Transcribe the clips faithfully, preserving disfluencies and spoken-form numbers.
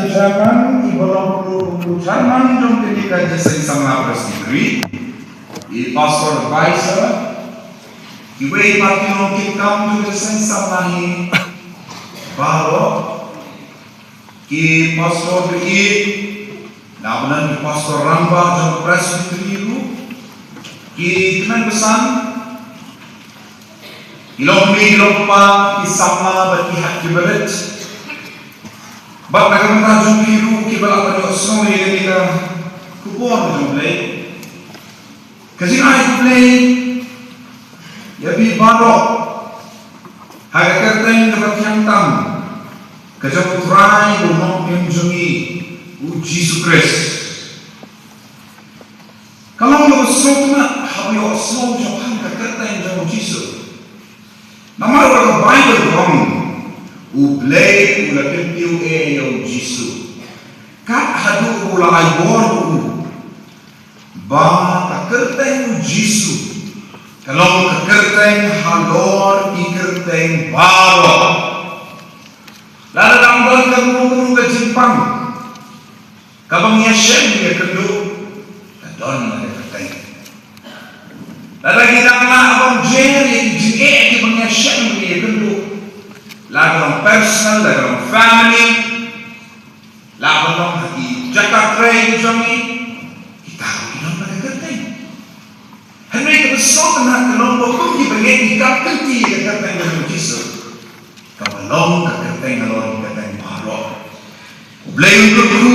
Chairman, i ba long ruh u chairman jong kane ka jingïaseng samla Presbytery, i pastor advisor, kiwei pat ki nongkitkam jong ka jingïaseng samla hi baroh, ki pastor ba ïeit, namar ki pastor rangbah jong Presbytery ruh, ki kmen basan, ki long kmie ki long kpa, ki samla bad ki heh ki barit. Bad na ka bynta jong phi ruh kiba la ïohsngew ïa kane ka khubor jong U Blei. Ka jingai U Blei ïa phi baroh ha ka kyrteng kaba thiang tam ka jong U Trai U Nongpynim jong ngi U Jisu Khrist. Ka long kaba sngewtynnat haba ïohsngew shaphang ka kyrteng jong U Jisu. Namar ba ka Baibl ka ong, U Blei u la kyntiew ïa U Jisu kat haduh ba u la ai bor ïa u, ba ka kyrteng U Jisu ka long ka kyrteng halor ki kyrteng baroh. Lada dang don kano kano ka jingpang kaba ngi ïashem ngi ïakynduh, ka don la ka kyrteng. Lada ngi dang lah ban jer ïa ki jingeh kiba ngi ïashem ngi ïakynduh, la ka long personal, la ka long family, la ka long ha ki jaka trei jong ngi, kita ruh ki don la ka kyrteng. Hynrei kaba sngewtynnat ka long ba kum kiba ngeit ngi kap kynti ïa ka kyrteng jong U Jisu, kaba long ka kyrteng halor ki kyrteng baroh. U Blei un kyrkhu,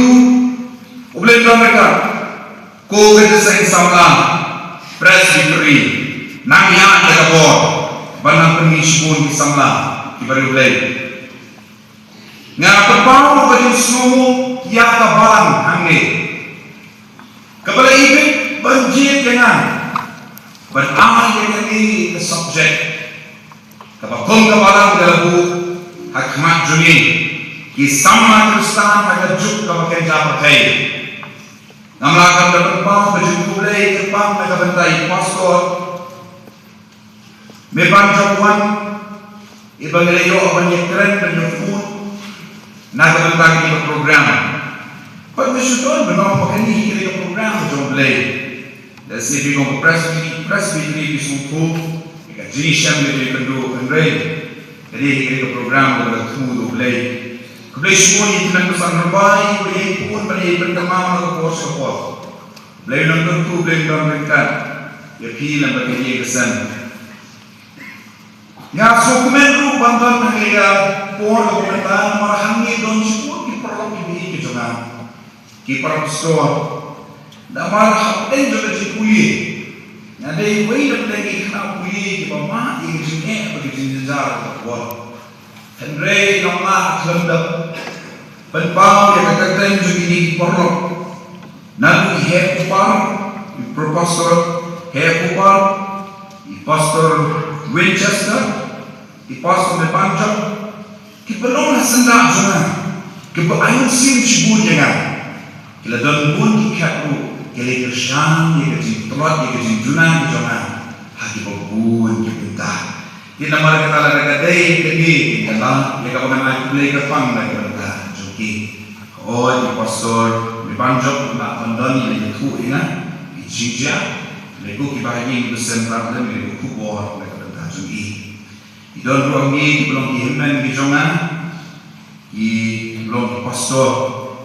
U Blei un don ryngkat. Ko ka jingïaseng samla Presbytery, nang ïa ka bor ban nang pynmih shibun ki samla kiba riewblei. Nga pynpaw ka jingsngew ïa ka balang hangne kaba la ibit ban jied ïa nga ban ai ïa kane ka subject kaba kum ka balang ka la buh ha khmat jong ngi ki samla Khristan ha ka juk kaba kynja pyrthei. Ngam lah ban da pynpaw ka jingkhublei kyrpang na ka bynta i pastor Me Panjop wan, iba ngi la ïoh ban ïakren ban ïaphone na ka bynta kane ka program. Pat ngi shu don ban ong ba kane hi ka program jong U Blei. Lehse phi kum ka Presbytery, Presbytery phi sngewthuh ïa ka jingïashem kaba phi kynduh, hynrei ka dei hi ka program kaba la thmu da U Blei. Khublei shibun ïa ki nongpynsan rynsan ba ïa phone ban ïa pynkynmaw na ka por sha ka por. Blei u nang kyrkhu, Blei u don ryngkat ïa phi lem bad ïa ka seng. Nga sngewkmen ruh ban don ha kane ka por kaba mynta namar hangne don shibun ki paralok kiba ïeit ki jong nga, ki para pastor. Namar hapdeng jong ka jingpule nga dei uwei na pdeng ki khynnah pule kiba mad ïa ka jingeh bad ka jingjynjar kaba khraw. Hynrei nga mad khlem da pynpaw ïa ka kyrteng jong kine ki paralok. Naduh i Heh Kupar, i Professor Heh Kupar, i Pastor Winchester, i Pastor Me Panjop, kiba long ha syndah jong nga, kiba ai mynsiem shibun ïa nga. Ki la don bun ki khep ruh, ki la kyrshan ïa ka jingtlot ïa ka jingjuna ka jong nga ha kiba bun ki bynta. Te namar kata lada ka dei kane ka la ïa kaba ngan ai khublei kyrpang na ka bynta jong ki. Ka oi i Pastor Me Panjop u la pyndon ïa la ïathuh ïa nga ki jingjia, lei ko kiba ha ïing ba sem bad lem ïa ka khubor na ka bynta jong i. I don ruh hangne kiba long ki hynmen ki jong nga, ki long ki pastor,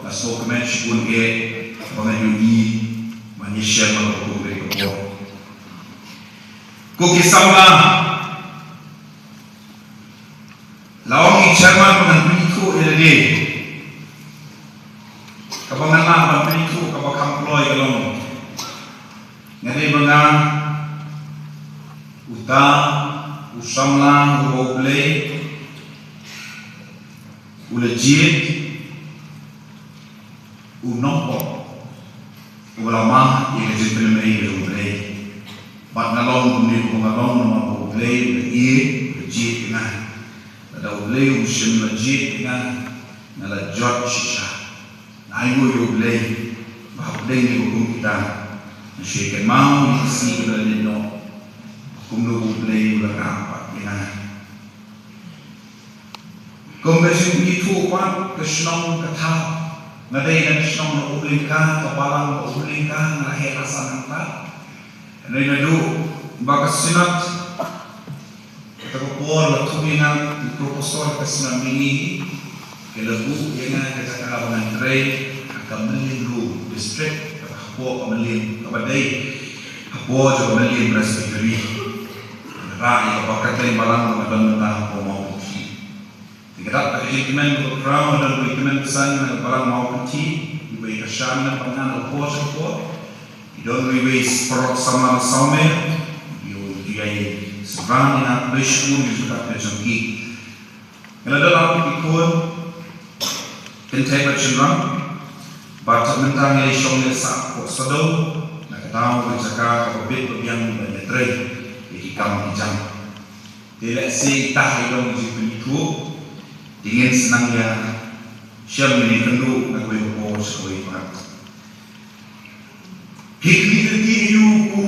nga sngewkmen shibun eh ba ngan ïohi ban ïashem bad ka khubor. Ko ki samla, la ong i chairman ba ngan pynithuh ïa lade. Kaba ngan lah ban pynithuh kaba kham kloi ka long, nga dei ba nga uta u samla uba U Blei u la jied, u nongpop uba la mad ïa ka jingpynim ïa U Blei. Bad nga long kumne kumba nga long namar ba U Blei u la ïeit, u la jied ïa nga. Lada U Blei um shym la jied ïa nga, nga la jot shisha. Nga ainguh ïa U Blei ba hapdeng jong ka kum kita nga shu ïakynmaw ïa ka sngi kaba la leit noh, kumno U Blei u la rah pat ïa nga. Kum ka jingithuh pat ka shnong ka thaw, Nga dei na ka shnong na Umlyngka, ka balang ka Umlyngka, nga la heh la san hangta. Hynrei naduh ba ka Synod, kata ka por la thung ïa nga u professor ka Synod Mini, ki la buh ïa nga ka jaka ba ngan trei ha ka Mylliem Room District, kaba hapoh ka Mylliem, kaba dei hapoh jong ka Mylliem Presbytery. Nga rah ïa ka Bakatdeiñ Balang ba nga don mynta hapoh Mawpynthiah. Te ka dap ka jingkmen ba khraw, nga don ba ïa kmen ba san na ka Balang Mawpynthiah, iwei ka shan na ka ngan ka por sha ka por. I don iwei i paralok samla sawmen, ïa u ïa i sdang ïa na khlei shkul ïa ka jong ki. Nga la don arphew ki khun, kynthei bad shynrang, bad mynta ngi la shong ïa sah ko Sadew, na ka daw ka jaka kaba bit ba biang ban ïatrei ïa ki kam ki jam. Te lehse ita i long jingpynithuh, te ngin sa nang ïa shem ïa kynduh na kawei ka por sha kawei pat. Phi kylli lynti aïu ko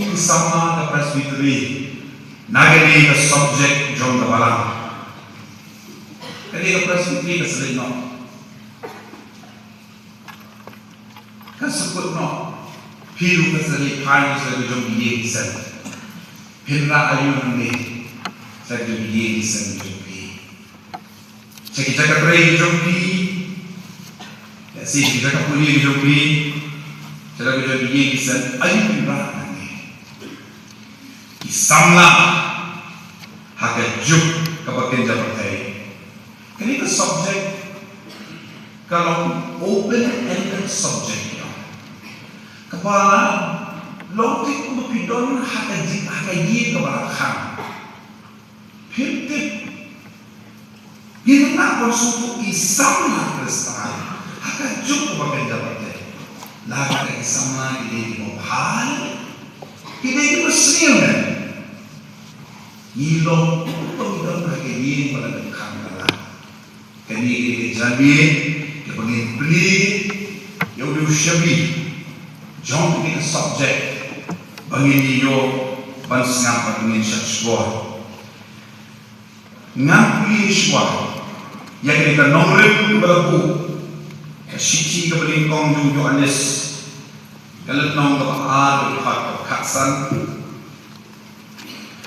ki samla ka Presbytery na kane ka subject jong ka balang. Kane ka Presbytery ka sa leit noh. Ka sa kut noh. Phi ruh ka sa leit phai sha ka jong ki ïing ki sem. Phin rah aïu hangne sha ka jong ki ïing ki sem jong phi. Sha ki jaka trei ki jong phi. Ïa, sha ki jaka pule ki jong phi. Sha ki jaka pule ki jong phi. Aïu phi rah hangne. Ki samla ha ka juk kaba kynja pyrthei. Kane ka subject ka long open ended subject. Kaba long tip kumba phi don ha ka jing ha ka ïing kaba la khang. Phim tip. Ngin nang ban sngewthuh ki samla Khristan ha ka juk kaba kynja pyrthei. La ka ki samla ki dei kiba bha, ki dei kiba sniew ne. Ngi long kumba ngi don ha ka ïing ba la dep khang da lad. Kane ka dei ka jingïaid kaba ngin plie ïa u dei u shabi jong kane ka subject ba ngin ïoh ban sngap bad ba ngin shah shkor. Ngan pule shuwa ïa kane ka nongrim kaba la buh, ka shithi kaba nyngkong jong u Ïoannis, ka lynnong kaba ar, ka dkhot kaba khatsan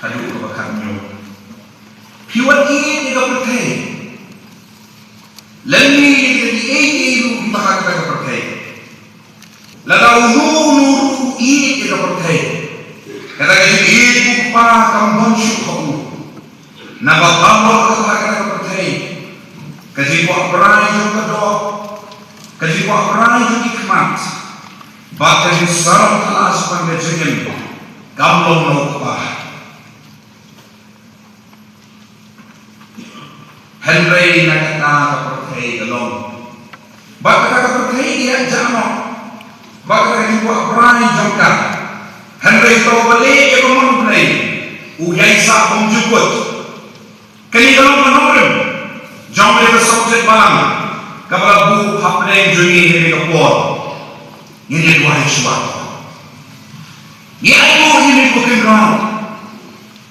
haduh kaba khathynñiew. Phi wan ïeit ïa ka pyrthei, lymne ïa kiei kiei ruh kiba ha kata ka pyrthei. Lada uno uno ruh u ïeit ïa ka pyrthei, kata ka jingïeit u Kpa kam don shuh ha u. Naba baroh kaba ha kata ka pyrthei, ka jingkwah brai jong ka doh, ka jingkwah brai jong ki khmat, bad ka jingsarong thala shaphang ka jingim, kam long na u Kpa. Hynrei na kata ka pyrthei ka long, bad kata ka pyrthei ka ïaid jah noh, bad kata ka jingkwah brai jong ka. Hynrei uta uba leh ïa ka mon U Blei u ïaisah bymjukut. Kane ka long ka nongrim jong kane ka subject balang kaba la buh hapdeng jong ngi ha kane ka por. Ngin ïa duwai shuwa. Ngi ainguh ïa me ko Kynrad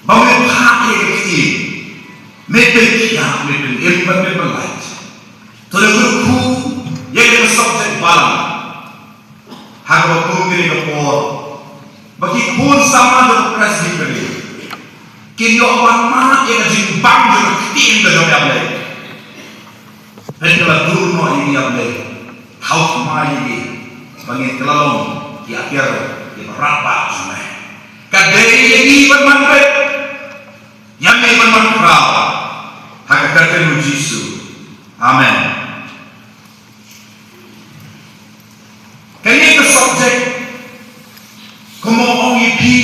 ba me phah ïa ka ktien, me pynkhiah, me pynim bad me pynlait. To leit kyrkhu ïa kane ka subject balang. Ha kaba kum kane ka por ba ki khun samla jong ka Presbytery kin ïoh ban mad ïa ka jingbang jong ka ktien ka jong U Blei. Pynkylla dur noh ïa U Blei. Thaw thymmai ïa ngi ba ngin kylla long ki atiar kiba radbah jong me. Ka dei ïa ngi ban man beit, ïa me ban man khraw. Ha ka kyrteng U Jisu. Amen. Kane ka subject, kumba ong ïa phi,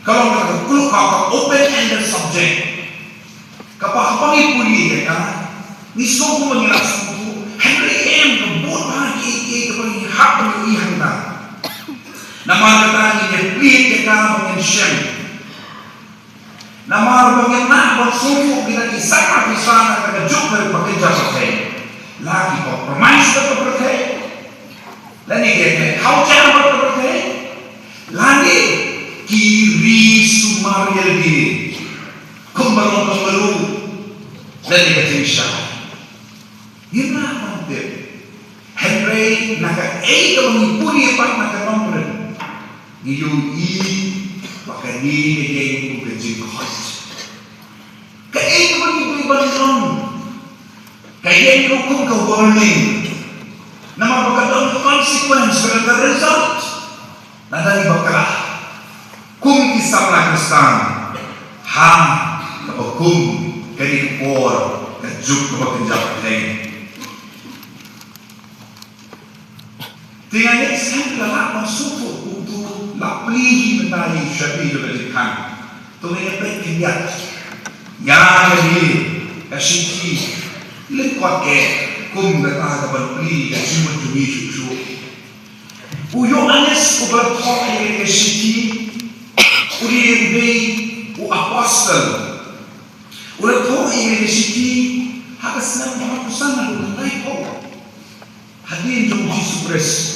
ka long ka, ka, ka open ended subject. Kaba haba ngi pule ïa ka, ngi sngew kumba ngi la sngewthuh, hynrei em, ka bun bha kiei kiei kaba ngi hap ban ïohi hangta. Namar kata ngin ïa plie ïa ka ba ngin shem. Namar ba ngin lah ban sngewthuh kita ki samla Khristan ha ka juk ba kynja pyrthei. La ki compromise bad ka pyrthei. Lane ki ïatrei culture bad ka pyrthei. Lane ki ri sumar ïa lade. Kumba long ka mluh lane ka jingshai. Ngim lah ban tip. Na kaei kaba ngi pule pat na ka nongrim, ngi ïohi ba kane ka ïeng kum ka jingkhot. Kaei kaba ngi pule ban long, ka ïeng ruh kum ka warning. Namar ba ka don ka consequence, ka don ka result. Lada ngi bakla, kum ki samla Khristan, ha kaba kum kane ka por, ka juk kaba kynjah pyrthei. Te nga ngeit skhem la lah ban sngewthuh uto u la plie hi mynta ïa i shakri jong ka jingkhang. To ngin ïa peit khyndiat ïa kane ka shithi lyngkot eh kum kata ka ban plie ka jingmut jong ngi shuh shuh. U Ïoannis uba la thoh ïa kane ka shithi u dei, u dei u apostol. U la thoh ïa kane ka shithi ha ka snem ba arphew san haduh khyndai phew hadien jong u Jisu Khrist.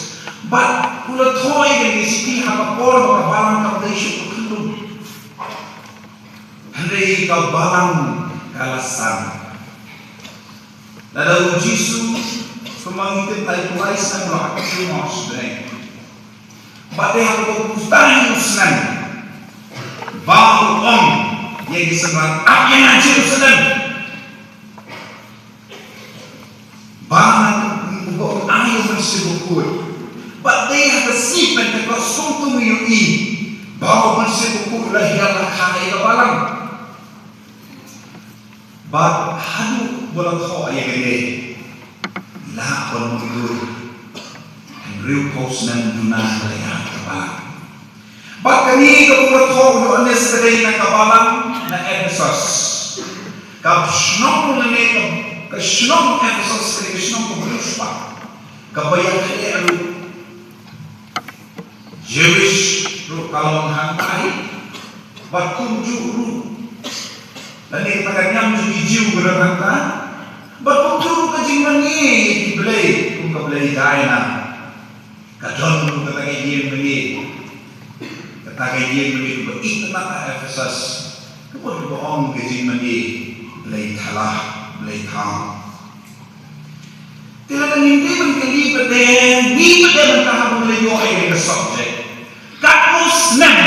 Bad u la thoh ïa kane ka shithi ha ka por ba ka balang kam dei shuh ka khyndew. Hynrei ka balang ka la san. Lada u Jisu, kumba ngi tip, lai phew lai snem u la ha ka kyrwoh sdang. Bad dei ha kaba u kut hi u snem ba u ong ïa ki synran, ap ïa nga Jerusalem. Ba ngan, u ba u ai u Mynsiem Bakhuid. Bad dei ha ka sngi Pentekost kumta ngi ïohi ba u Mynsiem Bakhuid u la hiar la kha ïa ka balang. Bad haduh ba la thoh ïa kane, la ban mutdur hynriew phew snem duna ka la ïaid ka balang. Bad kane kaba la thoh u Ïoannis ka dei na ka balang na Ephesus. Ka shnong lane ka, ka shnong Ephesus ka dei ka shnong kaba riewspah, kaba ïakhleh ruh. Jewish ruh ka long hangtai, bad kumjuh ruh lane kata ka niam jong ki Jiw ka don hangta, bad kumjuh ruh ka jingmane ïa ki blei kum ka blei Diana. Ka don ruh kata ka ïing mane, kata ka ïing mane kaba itynnat ha Ephesus, kaba, kaba ong ka jingmane blei thala, blei thaw. Te lada ngim dei ban kylli pat, te ngi pat, te mynta haba ngi la ïoh ïa ka subject, katno snem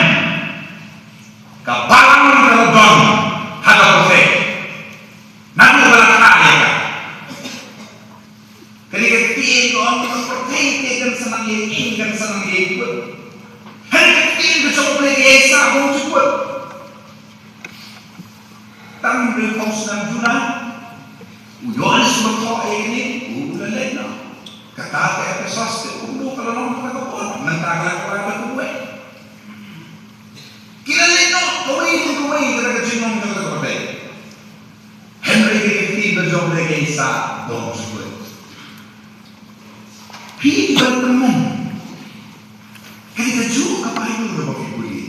ka balang ka la don ha ka pyrthei naduh ba la kha ïa ka? Kane ka ktien ka ong ka pyrthei te kan sa nang ïa ing, kan sa nang ïa ing. Hynrei ka ktien ka jong U Blei ka ïaisah bun jingmut. Tang hynriew phew snem juna, u Ïoannis u thoh ïa kine, u la leit noh. Kata ka Ephesus te kumno ka la long kata ka por, mynta ka la kylla da kumwei. Ki la leit noh kawei pa kawei, kata ka jinglong jong kata ka pyrthei. Hynrei ka ktien ka jong U Blei ka ïaisah bun jingmut. Phi ban pynmong. Ka dei kajuh ka Baibl kaba phi pule.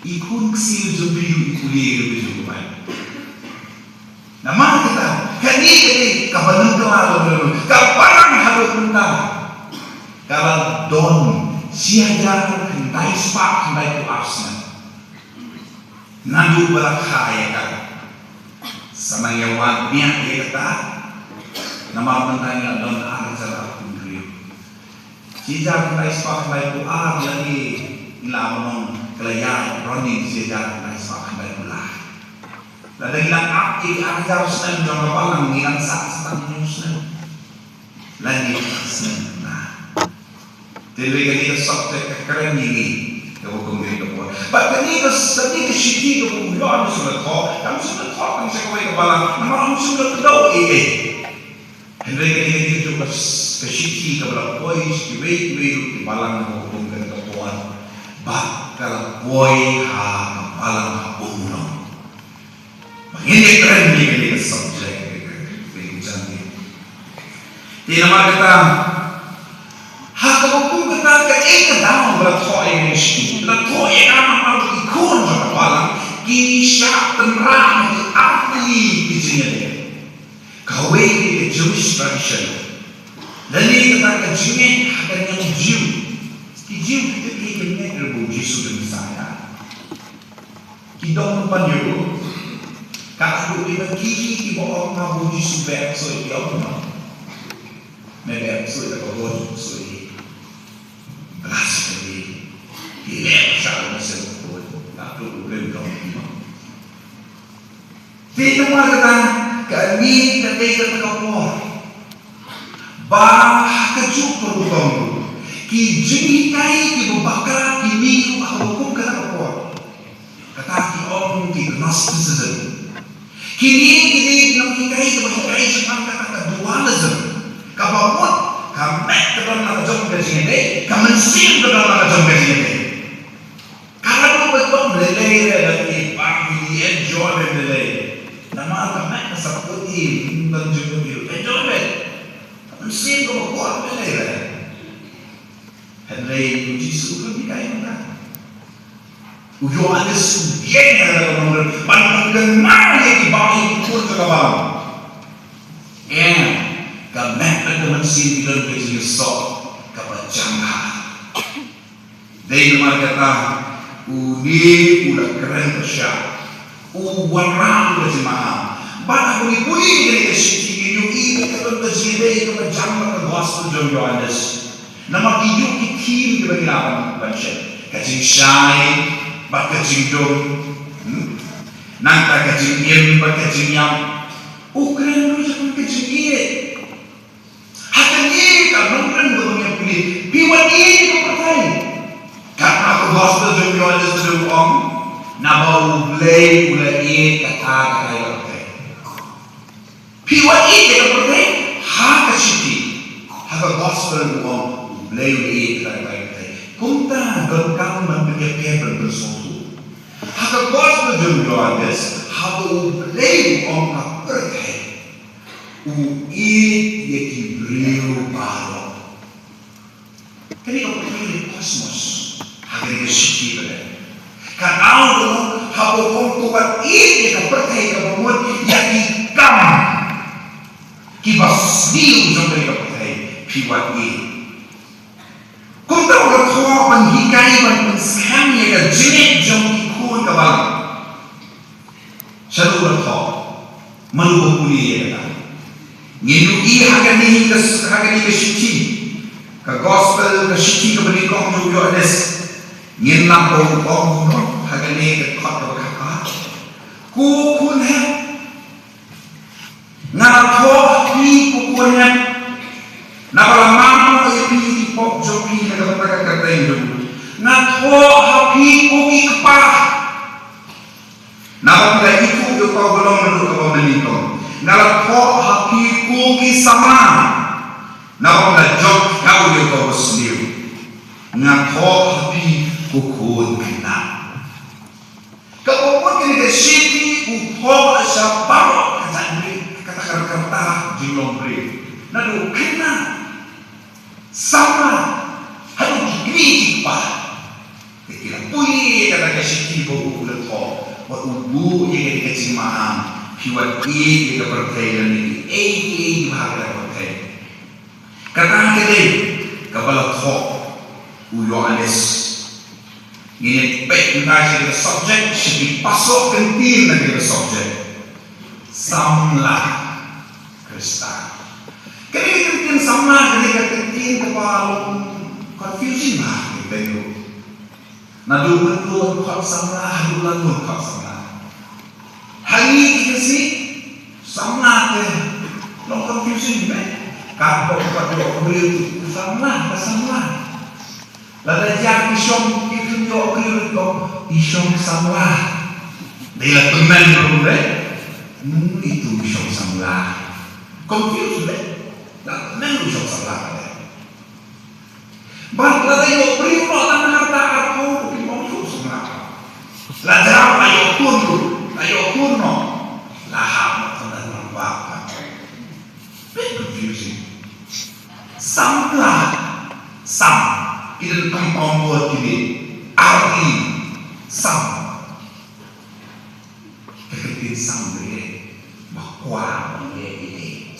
I khun ksiew jong phi ruh i pule ïa kajuh ka Baibl. Namar kata, kane ka dei kaba nyngkong, ka balang haduh mynta ka la don shi hajar khyndai spah khyndai phew ar snem. Naduh ba la kha ïa ka. Sa nang ïa wad biang ïa kata. Namar mynta ngi la don ar hajar arphew hynriew. Shi hajar khyndai spah khyndai phew ar lane ngi la ong ka la ïaid running shi hajar khyndai spah khyndai phew lai. Lada ngi la ap ïa ki ar hajar snem jong ka balang, ngi dang sah sa tang hynñiew snem. Lane ar snem na. Te hynrei kane ka subject ka kren ïa ngi kaba kum kane ka por. Bad kane ka, kane ka shithi kaba u Ïoannis u la thoh, kam shym la thoh tang sha kawei ka balang, namar um shym la kdew ei ei. Hynrei kane ka dei kajuh ka, ka shithi kaba la poi sha kiwei kiwei ruh ki balang kaba kum kane ka por. Bad ka la poi ha ka balang ha Umnong. Ba ngin ïa kren ïa kane ka subject, ka, ka, ka, ka jong ngi. Te namar kata, ha kaba kum kata, kaei ka daw ba la thoh ïa kane ka shithi, la thoh ïa ka namar ba ki khun jong ka balang ki shah tynrah na ki artylli ki jingïaleh. Kawei ka dei ka Jewish tradition. Lane kata ka jingngeit ha ka niam Jiw. Ki Jiw ki tip hi ka ngeit ruh ba u Jisu dei u Messaïah. Ki dang ban ïoh. Ka dei ba ki hi kiba ong ba u Jisu beh, so ki ong ba me beh Sui da ka bor, sui. Blasphemy. Ki leh sha ka mynsiem ka bor. Ka tu u rim dong ki ma. Te namar kata, kane ka dei kata ka por ba ha kajuh ka rukom ruh ki jinghikai kiba bakla kine ruh ha ka rukom kata ka por. Kata ki ong ki Gnosticism. Kine, kine ki nonghikai kiba hikai shaphang kata ka dualism. Kaba mut ka met ka don la ka jong ka jingïadei, ka mynsiem ka don la ka jong ka jingïadei. Ka la dei ba don lei lei re, la ki bang ki enjoy lei lei. Namar ka met ka sa put i, don jingmut i, enjoy lei. Ka mynsiem ka ba kwah lei lei re. Hynrei u Jisu u hikai mynta. U Ïoannis u ïeng ha la ka nongrim ban pynkynmaw ïa ki bang ïa ki khun jong ka balang. Em, ka met bad ka mynsiem ki don ka jingïasoh kaba jam bha. Dei namar kata une u la kren pyrshah, u wanrah u la jingmaham. Bad ha kane pule ïa kane ka shithi ngi ïohi ba ka don ka jingïadei kaba jam bad ka gospel jong u Ïoannis. Namar ki ïoh ki theme kiba ngi lah ban, ban shem. Ka jingshai bad ka jingdum. Hmm? Nangta ka jingim bad ka jingïap. U kren ruh shaphang ka jingïeit. Ha kane ka nongrim kaba ngi pule, phi wan ïeit ïa ka pyrthei. Katba ka gospel jong u Ïoannis u ong, naba U Blei u la ïeit kata, kata ïa ka pyrthei. Phi wan ïeit ïa ka pyrthei, ha ka shithi, ha ka gospel u ong, U Blei u la ïeit kata ïa ka pyrthei. Kumta donkam ban pynïapher ban pynsngewthuh. Ha ka gospel jong u Ïoannis, haba U Blei u ong ka pyrthei, u ïeit ïa ki briew baroh. Kane ka pyrthei, kane ka cosmos, ha kane ka shithi ba dei. Ka dei, haba u ong to wan ïeit ïa ka pyrthei kaba mut, ïa ki kam kiba sniew jong kane ka pyrthei, phi wan ïeit. Kumta u la thoh ban hikai, ban pynskhem ïa ka jingngeit jong ki khun ka balang. Sha u la thoh, mano ba pule ïa kata. Ngin ïohi ha kane ka, ha kane ka shithi, ka gospel, ka shithi kaba nyngkong jong u Ïoannis. Ngin lah ban ong ha kane ka dkhot kaba khatphra. Ko khun hep, nga la thoh ha phi ko khun hep, naba la map noh ïa phi ki pop jong phi na ka bynta ka kyrteng jong u. Nga thoh ha phi ko ki kpa, naba phi la ithuh ïa u Kpa uba long naduh kaba mynnyngkong. Nga la thoh ha phi ko ki samla, naba phi la jop khlaw ïa u Kpa uba sniew. Nga thoh ha phi ko khun khynnah. Kaba mut kane ka shithi u thoh sha baroh ka jaitbynriew, kata ka rta jinglong briew. Naduh khynnah, samla, haduh ki kmie ki kpa. Te ki la pule ïa kata ka shithi ba u la thoh, bad u buh ïa kata ka jingmaham, phi wan ïeit ïa ka pyrthei lane kiei kiei kiba ha kata ka pyrthei. Kata ka dei kaba la thoh u Ïoannis. Ngin ïa peit mynta sha ka subject, sha ki pasoh kyntien na ka subject. Samla Khristan. Kane ka kyntien samla, kane ka kyntien kaba long confusing bha, ngi tip ruh. Naduh mynta u khot samla, haduh lano u khot samla. Ha ngi ki Khasi, samla te long confusing, eh? Katba u khot ïa u briew, samla, ka samla. Lada ïa ki shong, ki khun ïa u briew, i shong samla. Dei la tymmen ruh, eh? Hmm, itu i shong samla. Confused, eh? La tymmen ruh i shong samla, eh? Bad lada ïoh briew noh tang ha ka arphew, ki ong ïoh samla. Lada la ïoh khun ruh, la ïoh khun noh, la hap noh tang ha ka arphew. Bit confusing. Samla, sam, ki don compound word kine, R E, sam. Ka kyntien sam ka dei ba kwah ban leh ïa kaei.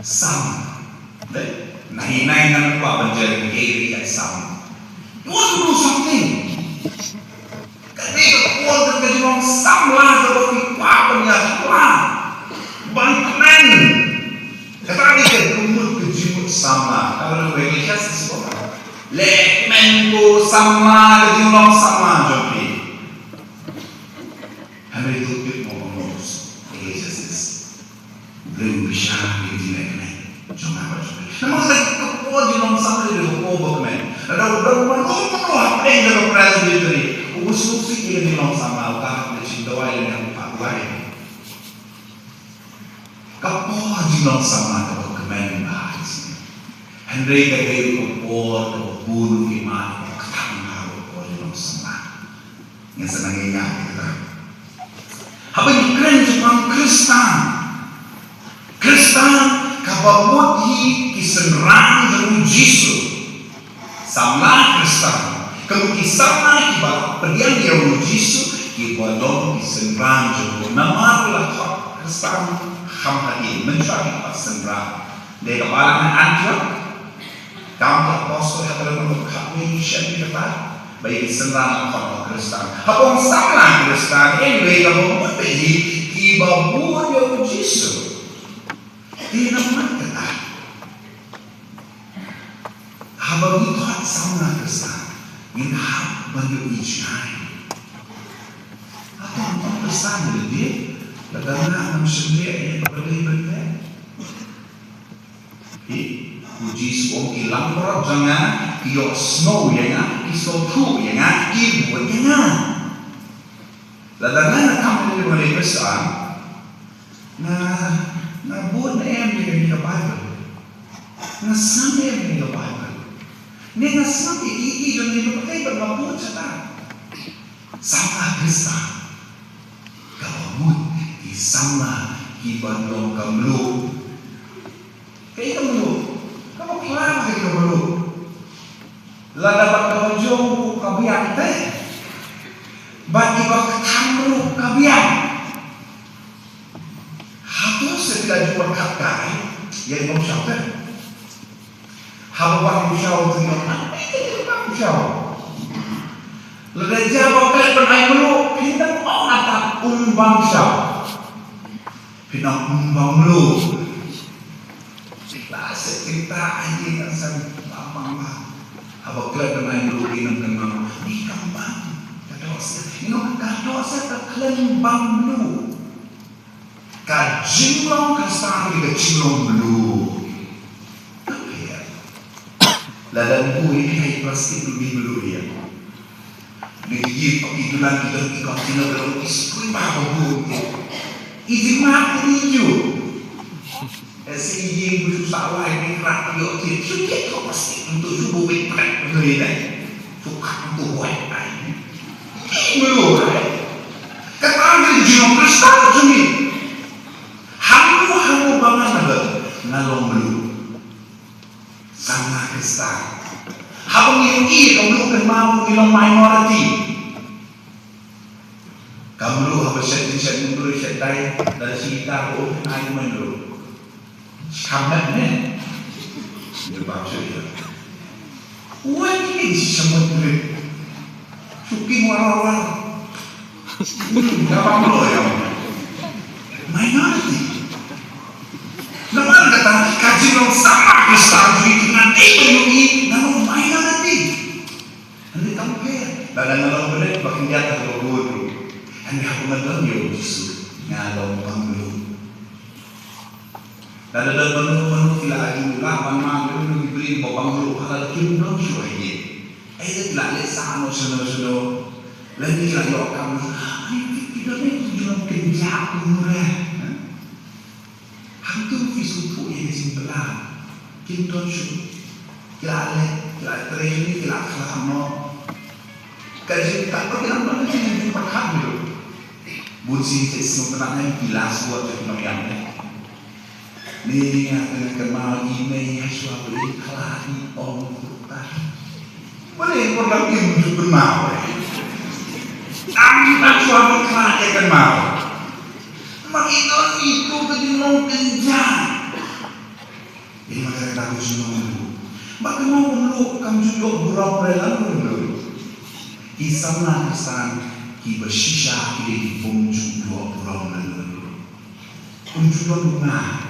Sam. Dei, nai nai ngan kwah ban jia ïa kaei, ïa sam. You want to do something. Ka dei ka kwah ka jinglong samla kaba phi kwah ban ïa samla. Ban kmen. Kata dei ka mut ka Samla, ka long Ecclesiastes ko. Leh kmen ko samla ka jinglong samla jong phi. Hynrei to tip mo mo Ecclesiastes. Briew bishar ïa ka jingleh kmen jong nga bad jong phi. Namar ka por jinglong samla ka por ba kmen. Lada u don mano mano hapdeng jong ka presbytery uba sngewsih ïa ka jinglong samla, u ka hap ban shim dawai lane u phah duwai. Ka por jinglong samla kaba kmen bha isynei. Hynrei ka dei ka por kaba bun u iman kaba kthang bha ka por jinglong samla. Ngan sa nang ïa kata. Haba ngi kren shaphang Khristan, Khristan kaba mut hi ki synran jong u Jisu. Samla Khristan, ka mut ki samla kiba pdiang ïa u Jisu, kiba long ki synran jong u. Namar la khot Khristan kham hadien, mynshuwa ki khot synran. Dei ka balang ha Antiok, Kam ki Apostol ha ka lynnong kaba khatwei ngi shem ïa kata ba ïa ki synran la khot Khristan. Haba ong samla Khristan, anyway, kaba mut hi kiba bud ïa u Jisu. Te namar kata, haba ngi khot samla Khristan, ngin hap ban ïohi jngai. Hato ngim Khristan lade? Lada nga ngam shym leh ïa kaba dei ban leh. Hi, u Jisu u ong ki langbrot jong nga ki ïohsngew ïa nga, ki sngewthuh ïa nga, ki bud ïa nga. Lada nga, nga kam ïa ka Baibl Khristan, nga, nga bud ne em ïa ka Baibl? Nga sngew ne em ïa ka Baibl? Ne nga sngew ïa ki, ïa ki jong ïa ka Baibl, nga bud shata. Samla Khristan kaba mut, ki samla kiba long ka mluh. Kaei ka mluh? Kaba phla kaei ka mluh. Lada bad kaba jong ruh ka biang te, bad kiba kthang ruh ka biang. Hato sa phi la ju pyrkhat kai ïa ka bym shaw te? Haba bang shaw te ïa ka bang shaw. Lada jia ba klet ban ai mluh, phin dang ong ata um bang shaw. Phin ong um bang mluh. La seh kita ai ïa ka san bang bang bang. Haba klet ban ai mluh phin ong kan bang. Ni kan bang. Ka doh seh. Ni ong ka doh seh ka klet bang mluh. Ka jinglong Khristan ka jinglong mluh. Lada mluh ïa ki plastik mluh ïa. Ni ki ïing ki dulan ki don ki container ki don ki skul ba ba bu. I jingma ki ni ju. Esi ïing bu sah wai ni krak ïoh ki. Shu ki ko plastik untuk shu bu bit prak tu ni dai. Shu krak untuk buat ai. Mluh ai. Kata ka jinglong Khristan jong ngi. Hangne hangne ba nga nga long mluh. Samla Khristan. Haba ngi ïohi ka mluh kynmaw ngi long minority. Ka mluh haba shet shet mluh shet dai da shi ta ko ai mluh. Shamet ne. Ni ba shu ya. Wai ni shamet ne. Shuki wara wara. Hmm, ka bang lo ya. Minority. Namar kata ka jinglong samla Khristan jong ngi ngan dei ba ïohi ngan long minority. Hynrei kam pher. Lada nga long bret ba khyndiat ha ka bun ruh. Hynrei haba nga don ïa u Jisu nga long bang lo. Lada don mano mano ki la aju lah ban mang ïa uno ki briew ba bang ruh ha la kim don shuh ïa. Ai da ki la leh sah no shano shano. Lane ki la ïoh kam. Ai ki don ne ki jong kynja kumne. Hangtu ki sngewthuh ïa ka jingpynlong. Kim don shuh. Ki la leh, ki la trei, ki la khlad noh. Ka jingkhlad noh ki la don ka jingpyrkhat baroh. Bun sien ki sngewtynnat ne ki la suat ki nongïalam ne. Ni nga kynmaw i mei ha shuwa ba i khlad i ong ta. Balei por dang im ju kynmaw. Ang i ba shuwa ba khlad i kynmaw. Ma i don i tu ka jinglong kynja. Ïa ma ka kata ka jinglong mluh. Ba ka mluh kam ju ïoh burom re lano mluh. Ki samla Khristan kiba shisha ki dei ki bym ju ïoh burom lano mluh. Ym ju don u nga.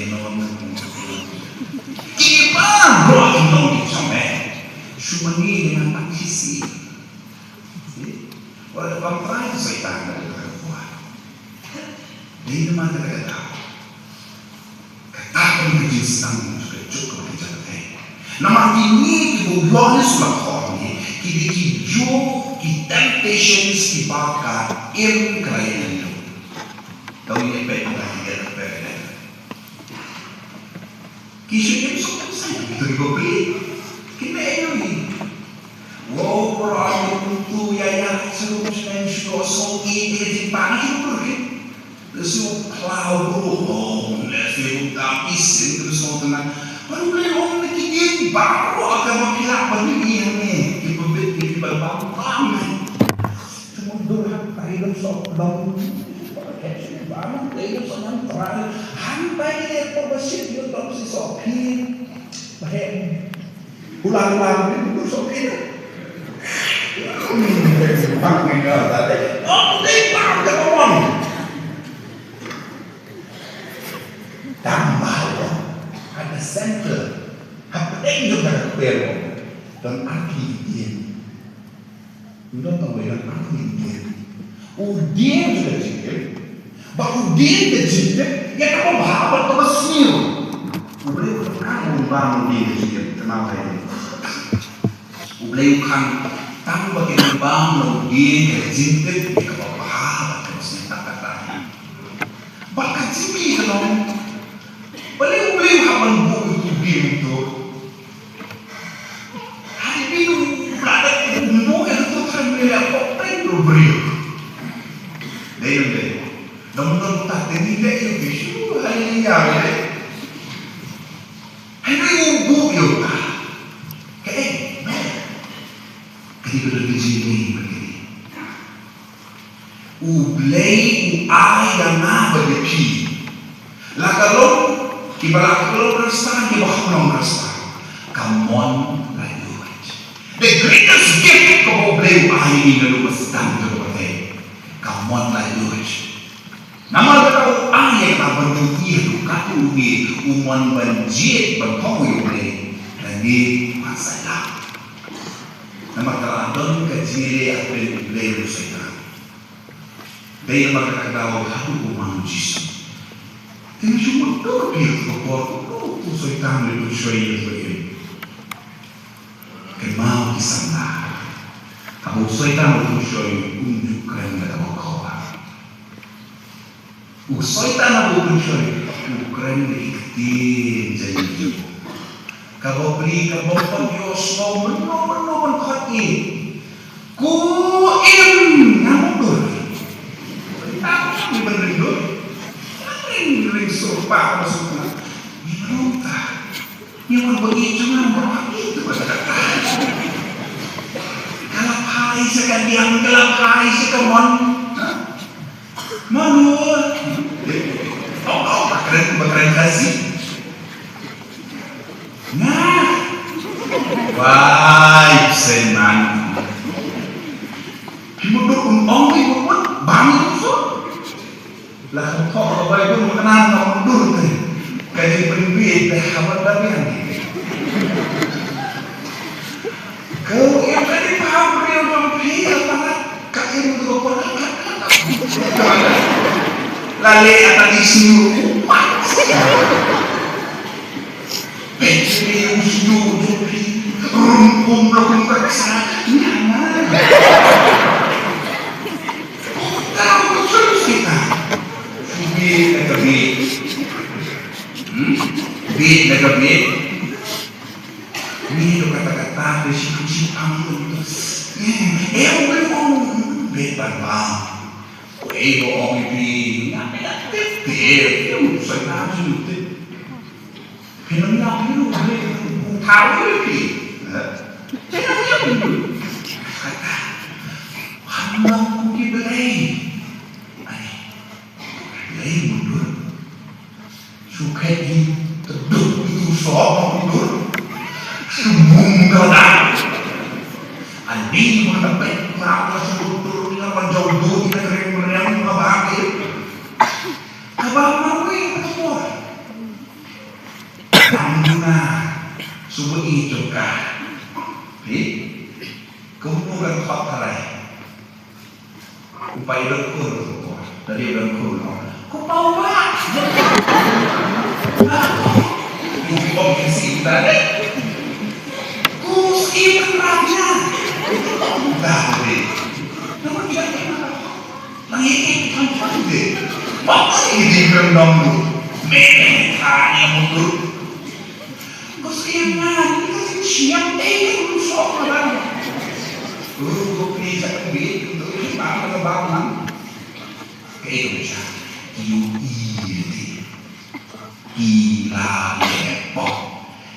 Kino na kino. Ki baroh ki nongshong shnong. Shu mane ïa nga tang shi sien. Wat ban trai tu Soitan na ka kwah. Dei namar kata ka daw. Kata ka dei ka jingsdang jong ka juk ka jingpyrkhat. Namar kine kiba u ïoh ne shu la khot ne, ki dei ki juk, ki temptations kiba ka im ka la ïa nang ïoh. Tang ïa peit na ki dei peit. Ki shu im suk suk suk, ki tu ki bapli. Ki meh ïa ngi. Wow, para ïa kumtu ïa ïa, shu shu shu suk i, i jingpang shu pur ki. Shu phlaw bru, oh, ne shu dam isin, shu suk tena. Baru le ong ne ki dien baru, ka ma ki la bani i hangne, ki pynbit ki pynbam bam. Shu dur hak tai dong sok dong. Ba nang dei nang sa nang trai. Han bai ni ko ba sit yo tom si sopi. Ba hem. Ulang ulang ni ko sopi. Bang ni na ta dei. Oh, dei bang ka bang. Tang ba lo. At the center. Hapdeng jong ka kper. Don arki dien. Ym don tang wei, don arphew dien. U dien jong ka jingtip. Ba u dien ka jingtip ïa kaba bha bad kaba sniew. U Blei u khang u bam u dien ka jingtip, kynmaw ïa. U Blei u khang tang ba kin bam u dien ka jingtip ïa kaba bha bad kaba sniew, tang kata. Bad ka jingkylli ka long, balei U Blei u hap ban buh ïa u dien to? Hynrei u la dep u buh ïa u to khlem leh ïa u pynlong briew. Dei ne em dei? Dang don ta te ni leh ïa u, shu haleluya leh. Hynrei u buh ïa u ta. Kaei? Ka dei ka don ka jingkylli bad ka dei. U Blei u ai ïa nga bad ïa phi. La ka long kiba la ka long Khristan, kiba kham long Khristan. Ka mon laitluid. The greatest gift kaba U Blei u ai ïa ngi na u Khristan ka long ka mon laitluid. Namar kata u ai ïa ka ban ïohi ïa u, katto katne u mon ban jied ban thok ïa U Blei. Lane ban sa ïa. Namar ka la don ka jingïaleh hapdeng U Blei bad u Soitan. Dei namar kata ka daw haduh ba u man u Jisu. Te ngi shu mutdur ïa ka por kumno u Soitan u pynshoi ïa u. Kynmaw ki samla. Haba u Soitan u pynshoi um ju kren da kaba khraw. U Soitan haba u pynshoi u kren da ki ktien jaiñ jong u. Kaba pli kaba pon ïohsngew mynno mynno ban khot ïa. Ko im, nga mutdur. Tang ban ring dur. Ring ring surpa ba surpa. Ni ruta. Ni wan ba i jong nga ba i tu ba ta. Ka la phai sha ka diang, ka la phai sha ka mon. Ha? Mano? Oh, oh, ba kren, ba kren Khasi. Nah. Wai, sen man. Ki mutdur un ong ki mutdur, bang ki mutdur. La ka thok ka bai bun ka nan ka mutdur te. Ka jingpynbeit te ha ban da biang. Ko im ka dei pham briew jong phi, ka palat, ka im ka palat, ka, ka, ka. La leh ata i sniew. Peit sniew, sniew jong phi. Rum kum la kum ka ksa. Nya, nya. Tau ka siew kita. Bieit na ka bieit. Hmm? Bieit na ka bieit. Ni to kata kata te shi shi am to. Eh, eh, ong ong ong. Be ban ba. Wei bo ong pi. Nga me da te te. Yo sai na su te. Phi nang ïa phi lu le bu thau le phi. Eh? Phi nang ïa phi lu. Kata. Hangne ki Blei. Ai. Blei mundur. Shu khet hi, teduk itu sok ma mundur. Shu mung ka dak. Ani mun ka pek ma ka shu mundur ni ka ban jauh dur ni ka kering meriang ma ba ke. Ka ba ma wei ka por. Ang na, shu bu i jong ka. Hi? Ka bu ka khot ka rai. Ku pa i dok kur, tadi dok kur. Ku pa u ba. Ku pa u ba si tadi. Ku si pun raja. Tadi. Namun tidak pernah. Lagi itu kan pun deh. Bapak ini di rendam tu. Memang tanya mundur. Ko siem na, ni ka siem siem, eh, ni ka siem siem na. Ru, ko pli sa ka bit, ko tu ni ba ka ba man. Ka eh ko cha, ki u i ti. Ki la le po.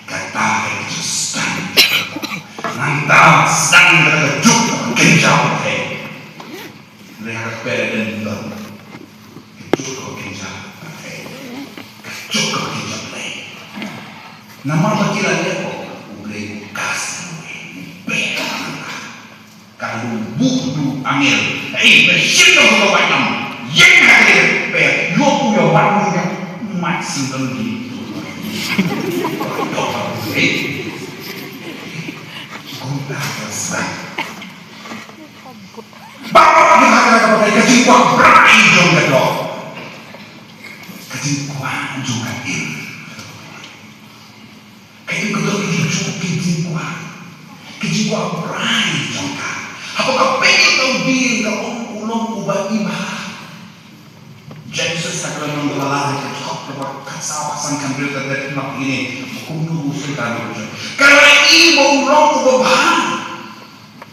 Kata ka ju stang. Nang ta stang ka juk ka ken jauh ka. Nang ka pere den don. Ka juk ka Namar ba ki la leh ko, U Blei u kas, u beh. Ka dang buh u angel. Ei, ba shim da u ba nam. Ïeng ha ka dei, ba ïoh u ïoh wan u ïoh. Mat sing don di. Ei. Kumta ka sdang. Ba ka ka ka ka ka jingkwah brai jong ka doh. Ka jingkwah jong ka im. Ka im ka doh ka jingkwah, ka jingkwah, ka jingkwah brai jong ka. Haba ka peit ïa u dieng ka ong u long uba im bha. Genesis ka lynnong kaba lai ka dkhot kaba khatsaw khatsan khamriu ka dei ma kine. Kumno u Soitan u jong. Ka la i ba u long uba bha.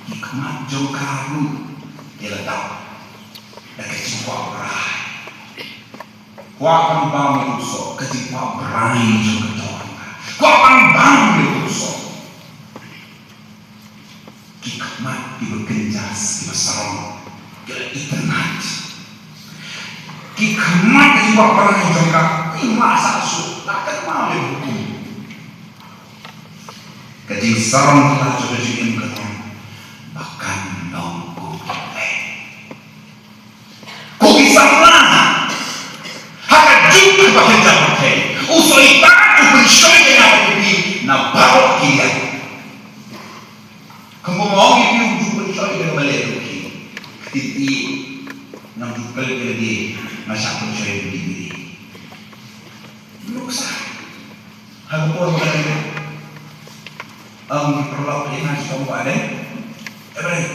Ki khmat jong ka ruh ki la dap da ka jingkwah brai. Kwah ban bam ïa u soh, ka jingkwah brai jong ka doh. Kwah ban bam ïa u soh. Ki khmat kiba kynjas, kiba sarong, ki la itynnad. Ki khmat ka jingkwah brai jong ka, ki masa suk, la kynmaw ïa u hukum. Ka jingsarong ka jong ka jingim ka long ba kan long kum u Blei. Ko ki samla, ha ka juk kaba kynja pyrthei, u Soitan u pynshoi ïa nga bad ïa phi na baroh ki liang. Kumba nga ong ïa phi, um ju pynshoi ïa nga ba leh ruh ki. Ktien phi, ngam ju klet ïa lade, nga shah pynshoi ïa lade. Nuksa. Ha ka por ba ka dei. Ym, ki paralok ïa nga shu ong ba dei. Eh, ba dei.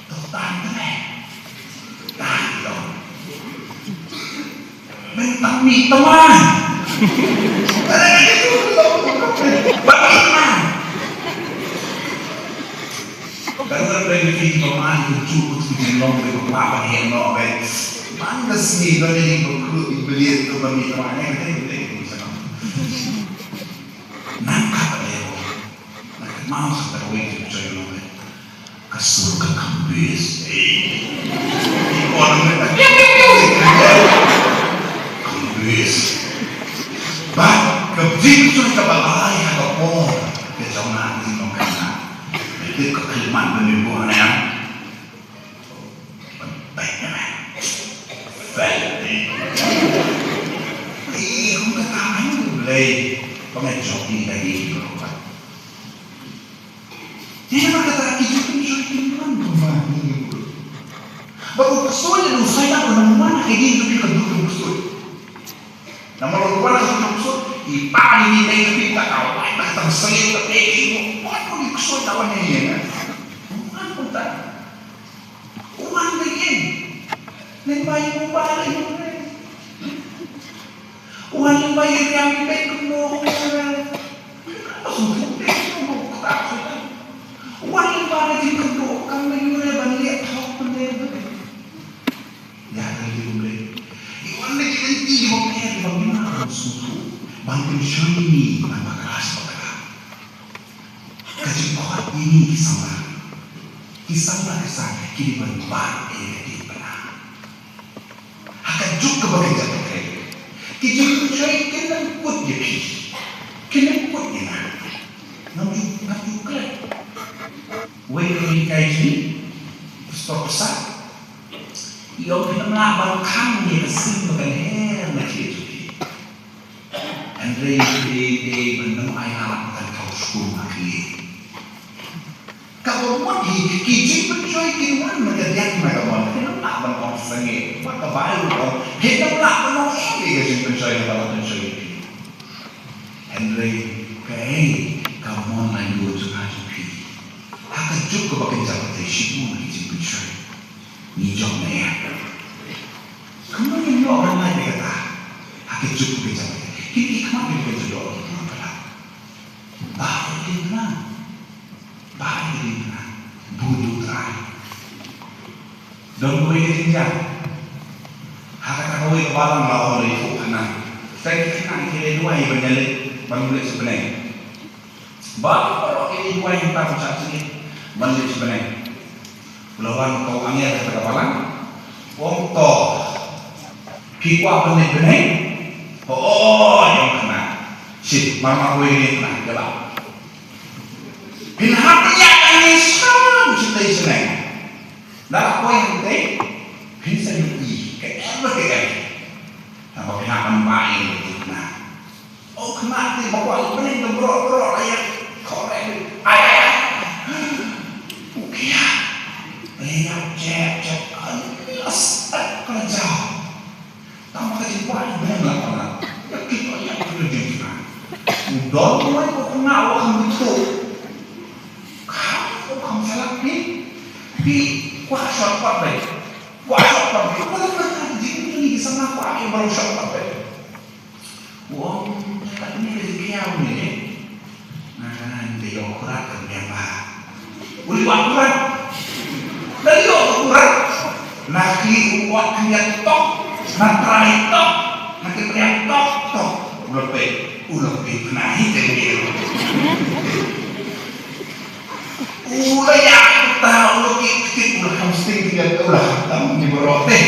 To tan te ne. Tan te dong. Men tang mih tang man. Ban mih tang man. Kan ngan ring phi ba man ka ju ka ju long ba ba ba heh noh ba. Man ka sngi ba dei ba kru i belian ka ba mi ka ba ne ka dei ba dei ka sa. Nang ka ba dei ba. Nang ka mau sa ka wei ka ju long ba. Ka sur ka kambis. Ei. Ko nang ka. Kambis. Ba ka jing ka ba lai ha ka por. Ka jong na jing long ka na. Ïa ka khlieh man ba mi buh na ïa. Ban peit na man. Peit. Ih, kum kata man U Blei. Ba ngan jop ïa ka ïing ko. Ïa kata ki jingpynshoi ki jingpynshoi ki jingpynshoi. Ba u ksuid u soi da u nang wan ha ka ïing jong ki ka duk u ksuid. Namar u wan ha ka duk u ksuid, i pa ni ni nei ka pita ka wai ba ka tang sengit ka pei ki u wan u ksuid da wan ïa ïa. U wan u ta. U wan ka ïing. Nei bai u bai la ïing. Wan lyngba ïa riam ïa bad kumno. Wan lyngba ïa kumno kam ïa ban leh thok ban leh. Ïa ka ïa U Blei. Ïa wan ïa ki lynti ïa U Blei ïa ban ïa ban sngewthuh ban pynshoi ïa ngi ban baklas bakla. Ka jingkhot ïa ngi ki samla. Ki samla ki sa ki dei ban bat ïa ka diengphna. Ha ka juk kaba kynja pyrthei. Ki jingpynshoi kin nang kut ïa phi. Kin nang kut ïa nga. Ngam ju, ngam ju klet. Wei ka ïing kai jong ngi. Pastor Pasa. Ïa u phi nang lah ban khang ïa ka sim ba kan her na khlieh jong phi. Hynrei dei, dei ban ym ailad ban thaw skul ha khlieh. Kaba mut hi ki jingpynshoi kin wan na ka diak na ka mon. Phin ym lah ban ong sangeh. Wat ka Baibl ka ong phin ym lah ban ong ei ei ka jingpynshoi na ka la pynshoi ïa phi. Hynrei kaei ka mon laindur jong nga jong phi. Ha ka juk kaba kynja pyrthei shibun ki jingpynshoi. Ngi jop ne em? Kumno ngin ïoh ban lait ïa kata? Ha ka juk ka jam. Kine ki khmat ki ka jop ki khmat ka la. Ba ïa ki khmat. Ba ïa ki khmat. Bun u Trai. Don kawei ka jingjia. Ha kata kawei ka balang la ong lei fu khana. Sai ki khana ki lei duwai ban ïaleit ban leit sha bneng. Ba ki paralok ki duwai mynta ka shah sien ban leit sha bneng. U la wan u angel ha ka balang. U ong to. Phi kwah ban leit bneng? Hooid, ong khana. Shin, mar mar wei ne na, ka ba. Phin hap ïa ka ngi sha sha tei sha nai. Da la poi hangtei, phin sa ïohi ka em ka em. Naba phin hap ban ba ïa u khynnah. O khynnah, te ba kwah ïa u bneng, ka bro bro, ai ïa, khore, ai ai ai. U khia. Ai ïa, jep jep, ai ïa, as, ai, ka la jaw. Tang ba ka jingkwah jong u bneng la pynlait. Ïa ki to ïa ki to jingkynmaw. U don uwei u khynnah uba kham bynta. Kham, u kham salak phi. Phi kwah shortcut beit. Kwah shortcut beit. Kwah shortcut beit. Jingkylli ki samla kwah ki baroh shortcut beit. U ong, kat ne ka jingkynmaw ne. Nga kynmaw te ïoh kurat ka biang ba. U leh wad kurat. Lada ïoh kurat. Na khlieh u wad khyndiat tok. Na trai tok. Na ki priang tok tok. U la peit. U la peit pynah hi te u. U la ïa ta u la kit kit u la kham sting khyndiat u la kham tam ni baroh te.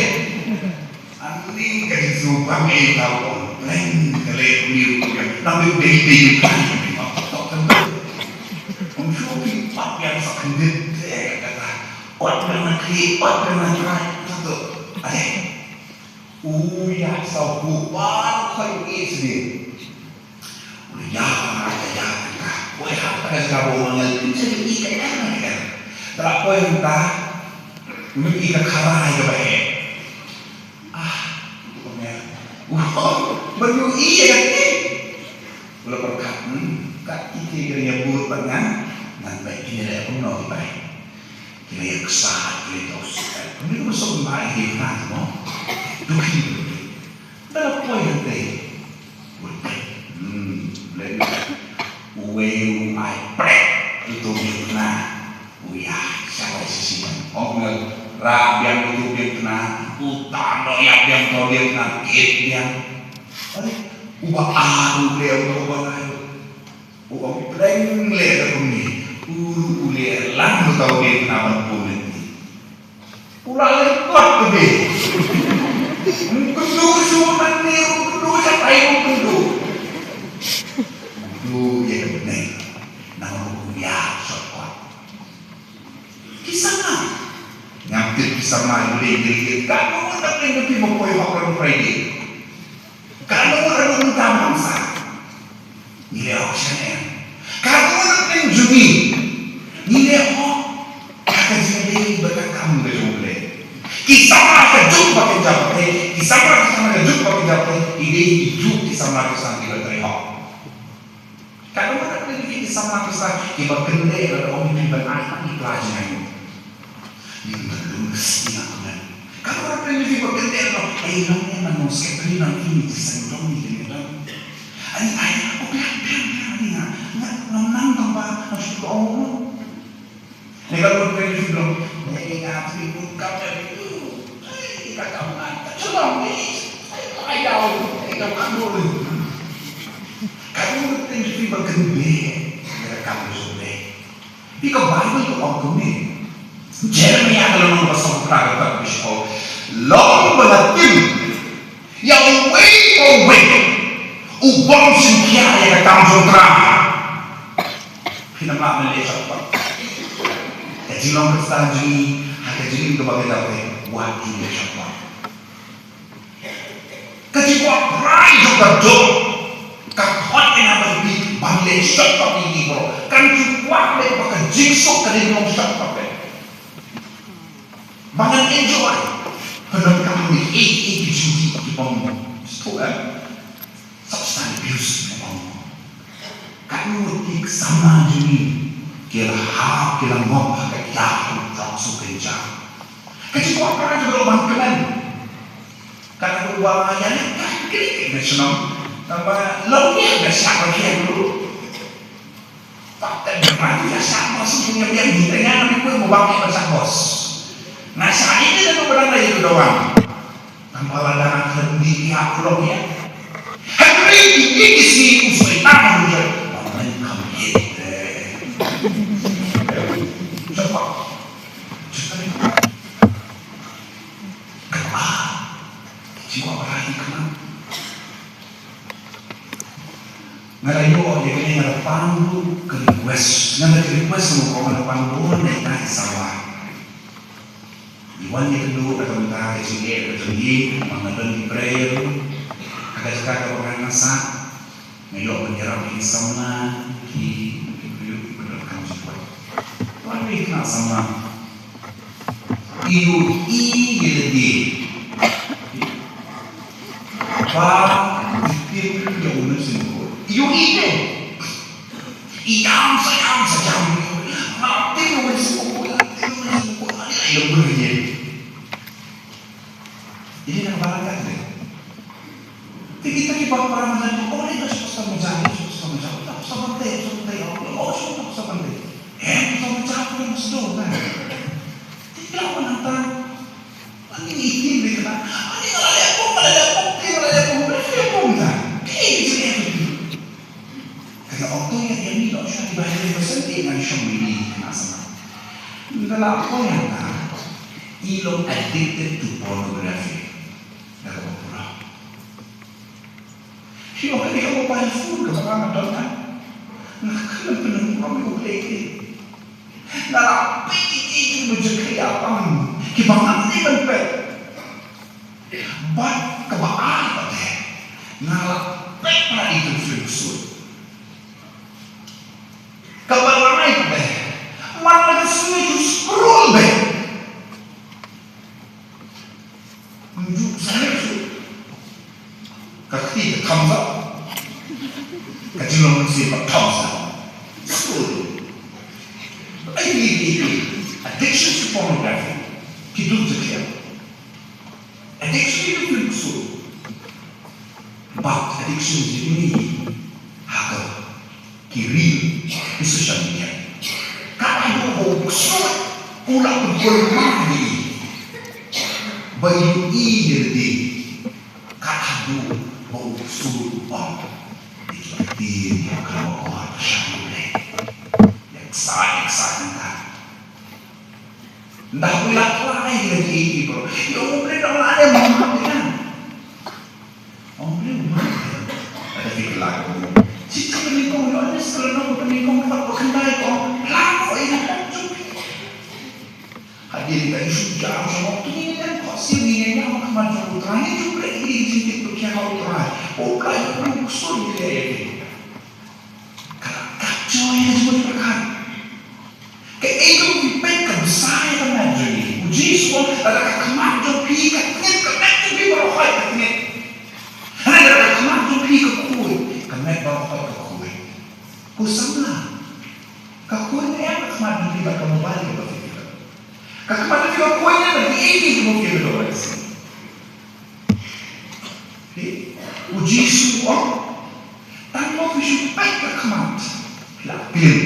Ani ka jingsngewbha ei tau ong pleng ka leh u liu ka nang dei dei dei ka ni tok tok kan. Ong shu ki pat ïa sa khyndiat te kata. Ot ka na khlieh, ot ka na trai, satu. Ade. U ïa saw ku baroh khoi u ïeh sdien. U la ïa ka, ïa ka, ïa ka. Poi ha ka jaka ba u la ngai, pynshai ïa ka, ïa ka, ïa ka. Tara poi hangta, u ïohi ka kharai kaba heh. Ah, u ong ïa, u ong, ban ïohi ïa kane. U la pyrkhat, hmm, kat ite ki ïa bud bad nga, ngan peit kin ïaleh kumno ki bai. Ki la ïa ksa, ki la ïa ksa. Kumno ka suk bai ki na mo. Duh hi. Tara poi hangtei. Hmm, lei. Uwei u ai prek uto u diengphna. U ïa shawai shisien. Ong nga rah biang uto u diengphna. U tang noh ïap biang uto u diengphna. Kit biang. Are, uba ar u leh uto uba lai. U ong pleng leh da kumne. U ruh u leh lang uto u diengphna ban pun lynti. U la leh kot ka bei. Ym kynduh shuh nangne, ym kynduh shatai, ym kynduh. Kynduh ïa ka bneng. Namar u ïa shortcut. Ki samla. Ngam tip ki samla ïa u dei ïa ka. Ka mut na pdeng ka phi ba poi hok on Friday. Ka long ka long ka bangsa. Ngi leh hok sha ne. Ka long ka long jong ngi. Ngi leh hok. Ka ka jingdei bad ka kam ka jong U Blei. Ki samla ka juk ba ka jap te. Ki samla ka samla ka juk ba ka jap te. Ngi dei ki juk ki samla ka samla ki ba trei hok. Ka dei ba ka dei ki samla ki sa ki ba kyndit la da ong ki ban ai ki pla jingaiñ. Ni ba dum ni na kunan. Ka dei ba ka dei ki ba kyndit la ai lang ne na no sekretari na ki ni ki seng dong ni ki ne dong. Ai ai o biang biang biang ni na na na nang tang ba na shu ong. Ni ka lut pynlong. Ni ka lut pynlong. Ni ka lut pynlong. Ni ka lut pynlong. Ni ka lut pynlong. Ni ka lut pynlong. Ka lut pynlong. Ni ka lut pynlong. Ni ka lut pynlong. Ni ka Baibl ka ong kumne. Jeremiah ka lynnong ba sawphew phra ka dkhot ba shiphew. Long ba la tim. Ïa uwei pa uwei u bym shim khia ïa ka kam jong U Trai. Phin ym lah ban leh shortcut. Ka jinglong Khristan jong ngi ha ka jingim kaba ka dei, wat ju leh shortcut. Ka jingkwah Trai jong ka duk ka khot ïa nga ban leh shortcut ïa ki briew. Kan jingkwah leh ba ka jingsuk ka dei long shortcut leh. Ba ngan enjoy. Pyndonkam ïa ki, ïa ki duty ki bym sdang, eh? Substance abuse ki bym. Katno ki samla jong ngi ki la hap, ki la ngop ha ka ïa u drug, u ganja. Ka jingkwah Trai jong ka duk ban kmen. Katno ba ïa ne ka kri ki na shnong. Tang ba long ïa ka shah ba ïa u. Pat te ba ïa shah bos, ïa ïa ïa ïa ïa ïa ïa ïa ïa shah bos. Nga shah ïa ïa ïa ïa ïa ïa. Tanpa lada nga khlem dih ïa u long ïa. Hynrei ïa ïa ïa si u soi tang u joi. Amen, come here. Cepat. Cepat. Kemah. Jiwa berani kemah. Nga Nga da pan ruh ka request, nga da ka request mo ko, nga da pan bun na ita i sawa. I wan ïa ka duh ka mynta ka jingeh ka jingeh, ma nga don ki prayer room, ha ka jaka kaba nga sah, nga ïoh ban ïarap ïa ki samla, ki, ki briew kiba donkam jingkwah. Wan ïa ki khynnah samla. Ïohi ïa lade ba ki tip ïa u Mynsiem Bakhuid. Ïohi te. Ïam sa ïam sa ïam. Nga tip ïa u Mynsiem Bakhuid, nga tip ïa u Mynsiem Bakhuid, nga tip ïa u Mynsiem Bakhuid. Ïa na ka balang kat de. Te kita kiba para mynta tu, oh, ni ka shu pastor Maja, ni shu pastor Maja, uta pastor Bante, pastor Bante, oh, oh, shu pastor Bante. Eh, pastor Maja tu yang pastor kan. Te kita apa nang tan? Ani ni itin ni kena. Ani ngala lepong, ngala lepong, te ngala lepong, ngala lepong ta. Te itin ni itin. Kata okto ïa ïa ni lok shuwa kiba ïa ni ba senti ngan shong ni ni kena sama. Ngala apa yang ta? I long addicted to pornography. Nga kaba pura. Shi ong ka dei ka mobile phone kaba nga don ka. Nga khlem pynrem ïa u Blei te. Nga la peit ïa ki jingmut jingkhia pang kiba ngam dei ban peit. Bad kaba ar pat te. Nga la peit na ïa ki film ksuid. Kaba lai pat te. Man la ka sngi ju scroll beit. Njuk sangeh shuh. Ka kti ka thumbs up. Ka jinglong mynsiem ka thumbs down. Shuh. Ai, ai, ai, ai. Addiction to pornography. Ki duh jingkhia. Addiction to film shuh. But addiction jong ngi ha ka ki reel, ki social media. Kat haduh ba u ksuid u la pynkulmar ïa i. Ba ïohi ïa lade. Kat haduh ba u ksuid u ong, ïa ki ktien ïa ka mawkor ka shah ïa u Blei. Ïa ksa, ïa ksa nangta. Nda u la khlaiñ ïa ki, ïa ki bro. Ïa u Blei dang la leh map ïa ka. Ong Blei u map ïa ka. Ada ki la ko. Shi ka nyngkong, ïa u Blei ka nyngkong, ka nyngkong ka khyndai ko. La ko ïa ka pop jong phi. Hadien ka ïa shu jam sha mok tu, ngi ngi ko siew, ngi ngi ngi ma khmat jong u Trai, ngi ju Blei ngi jingtip tu kia ha u Trai. U Blei u ksuid ïa ki. Ka la kap jong ïa ka jingmut ka khan. Kaei kaba phi peit ka bsa ïa ka met jong ngi. U Jisu u ong, lada ka khmat jong phi ka tngit, ka met jong phi baroh ka tngit. Lada ka khmat jong phi ka khuid, ka met baroh ka khuid. Ko samla. Ka khuid ne em ka khmat jong phi bad ka mobile kaba phi peit? Ka khmat jong phi ka khuid ne bad kiei kiei kiba phi ïohi. Te, u Jisu u ong, tang ba phi shu peit ka khmat, phi la klim.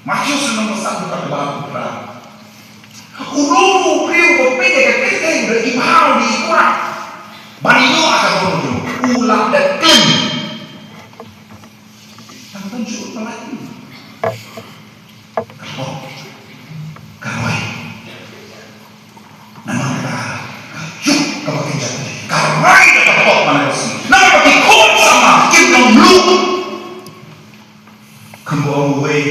Mathaios lynnong ba san dkhot ba ar phew phra. U lum u briew uba peit ïa ka kyrteng, da i bha u dei i kwah ban ïoh ïa ka bor jong u, u la da klim. Tang ban shu pynlait. Ka pop. Ka roi. Namar kata ka juk kaba kynjat ka roi da ka pop man ka sngi. Namar ba ki khun samla kim long mluh. Kumba ong uwei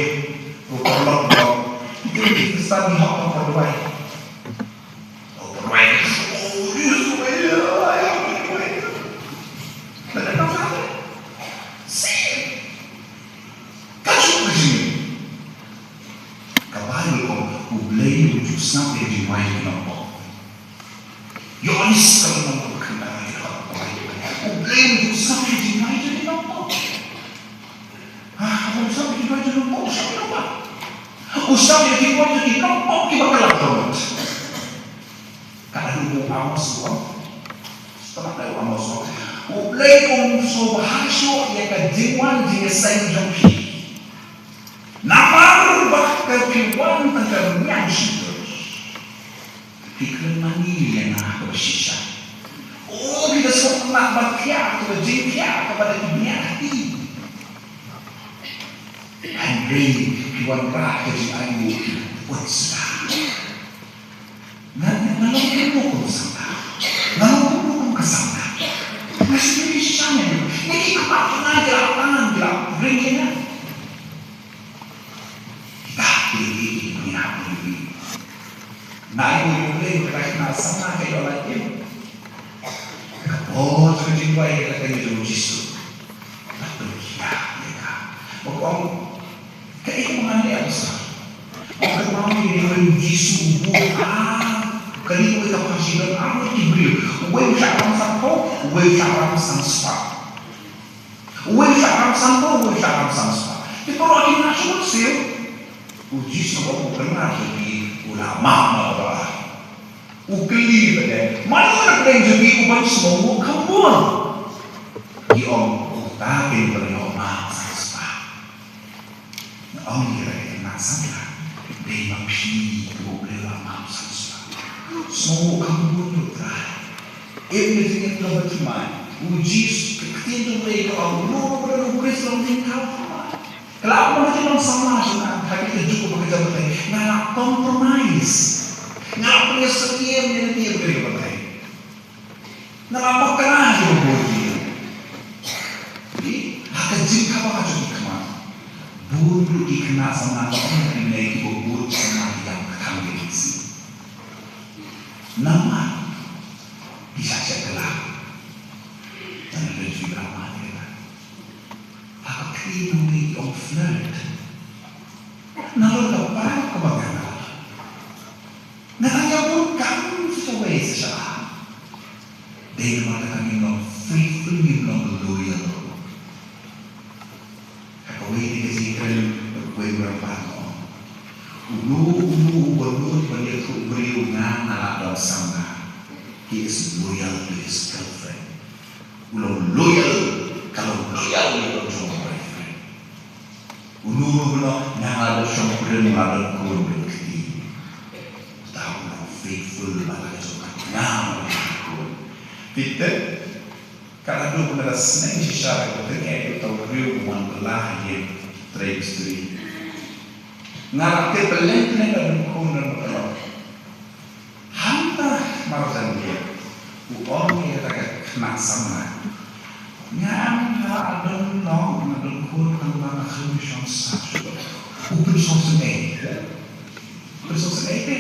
u paralok ba ong, ïa ki Khristan ngi hok ha pyrthei. Ka Baibl ka ong, U Blei u ju sngap ïa ka jingduwai jong ki nongpop. Ïoannis ka lynnong kaba khyndai ka ong, U Blei u ju sngap ïa ka jingduwai jong ki nongpop. Ah, u sngap ïa ka jingduwai jong ki nongpop, u sngap ïa ka jingduwai jong ki nongpop. U sngap ïa ka jingduwai jong ki nongpop kiba kylla ka jingmut. Ka la dei u Amos u ong. Sngewbha u Amos u ong. U Blei um sngewbha shuh ïa ka jingwan jingïaseng jong phi. Namar ba ka phi wan tang ka rmiang shyntur. Phi kren mane ïa nga kaba shisha. O, phi da sngewtynnat ban thiah kaba jingthiah kaba da ki bniah kti. Hynrei phi wanrah ka jingainguh kiba kut sda. Nga, nga long kumno kum ka samla? Nga long kumno kum ka samla? Nga shu ïohi shisha ne em? Ïa ki khmat jong nga ki la tan, ki la Nai u ïoh lei ka khynnah samla ka ïoh lait im. Ka por ka jingduwai ka kynjoh u Jisu. Ka pynkhia ïa ka. Ba ong kaei kaba ngan leh, Master? Ong kynmaw ïa uwei u Jisu u bud ar, kane uwei ka pharshi don ar ngut ki briew. Uwei u shah rang sanphew, uwei u shah rang san spah. Uwei u shah rang sanphew, uwei u shah rang san spah. Te baroh ki nang shu siew. U Jisu u kynmaw ïa ki, u la map na baroh. U kylli pat de, mano na pdeng jong phi uban sngewnguh kham bun? Ki ong, uta kin pynïoh map san spah. Nga ong ïa ka khynnah samla, dei ma phi, u Blei u la map san spah. Sngewnguh kham bun ïa u Trai. Im ïa jingïatylli ba thymmai. U Jisu, ka ktien jong U Blei ka ong, uno uno uba don U Khrist u long jingthaw thymmai. Ka la ong ba ka long samla jong nga, ha ka juk ba ka jam batai, nga la compromise. Nga la pynïasyiem ïa lade ba ka jam batai. Nga la bakla ïa u bor jong ngi. Phi, ha ka jingkaba jong ki khmat. Bun ruh ki khynnah samla, nga ong ïa phi, kiba bun samla ki ïam ka thang ki mynsiem. Namar ki shah shet kylla. Tang da jingkyrpad ïa ka. Ha ka ktien nongwei ki ong flirt. Nalor ka para kaba nga nalor. Nga dang ïa bun kam sha wei sha. Dei namar kata ngim long faithful, ngim long loyal. Ha kawei ka jingkren, kawei u rangbah u ong, uno uno uba nud ban ïathuh briew nga nga la don samla. He is loyal to his girlfriend. U long loyal, ka long loyal ïa u jong u boyfriend. Uno uno uba ong nga la don shongkurim, nga la don khun, don kti. Uta u long faithful, la ka jong ka tnga, la ka jong ka khun. Phi tip, ka la dei ban da sneng shisha ka, ka tnga ïa uta u briew uba wan bylla ha ïing trei mistri. Nga la tip pynlong pynlong da don khun, don khun. Hangta marjan ïa u ong ïa kata ka khynnah samla. Nga la don long, nga don khun, tang ba nga khlem shong sah shuh. U pynsngewsynei. U pynsngewsynei te.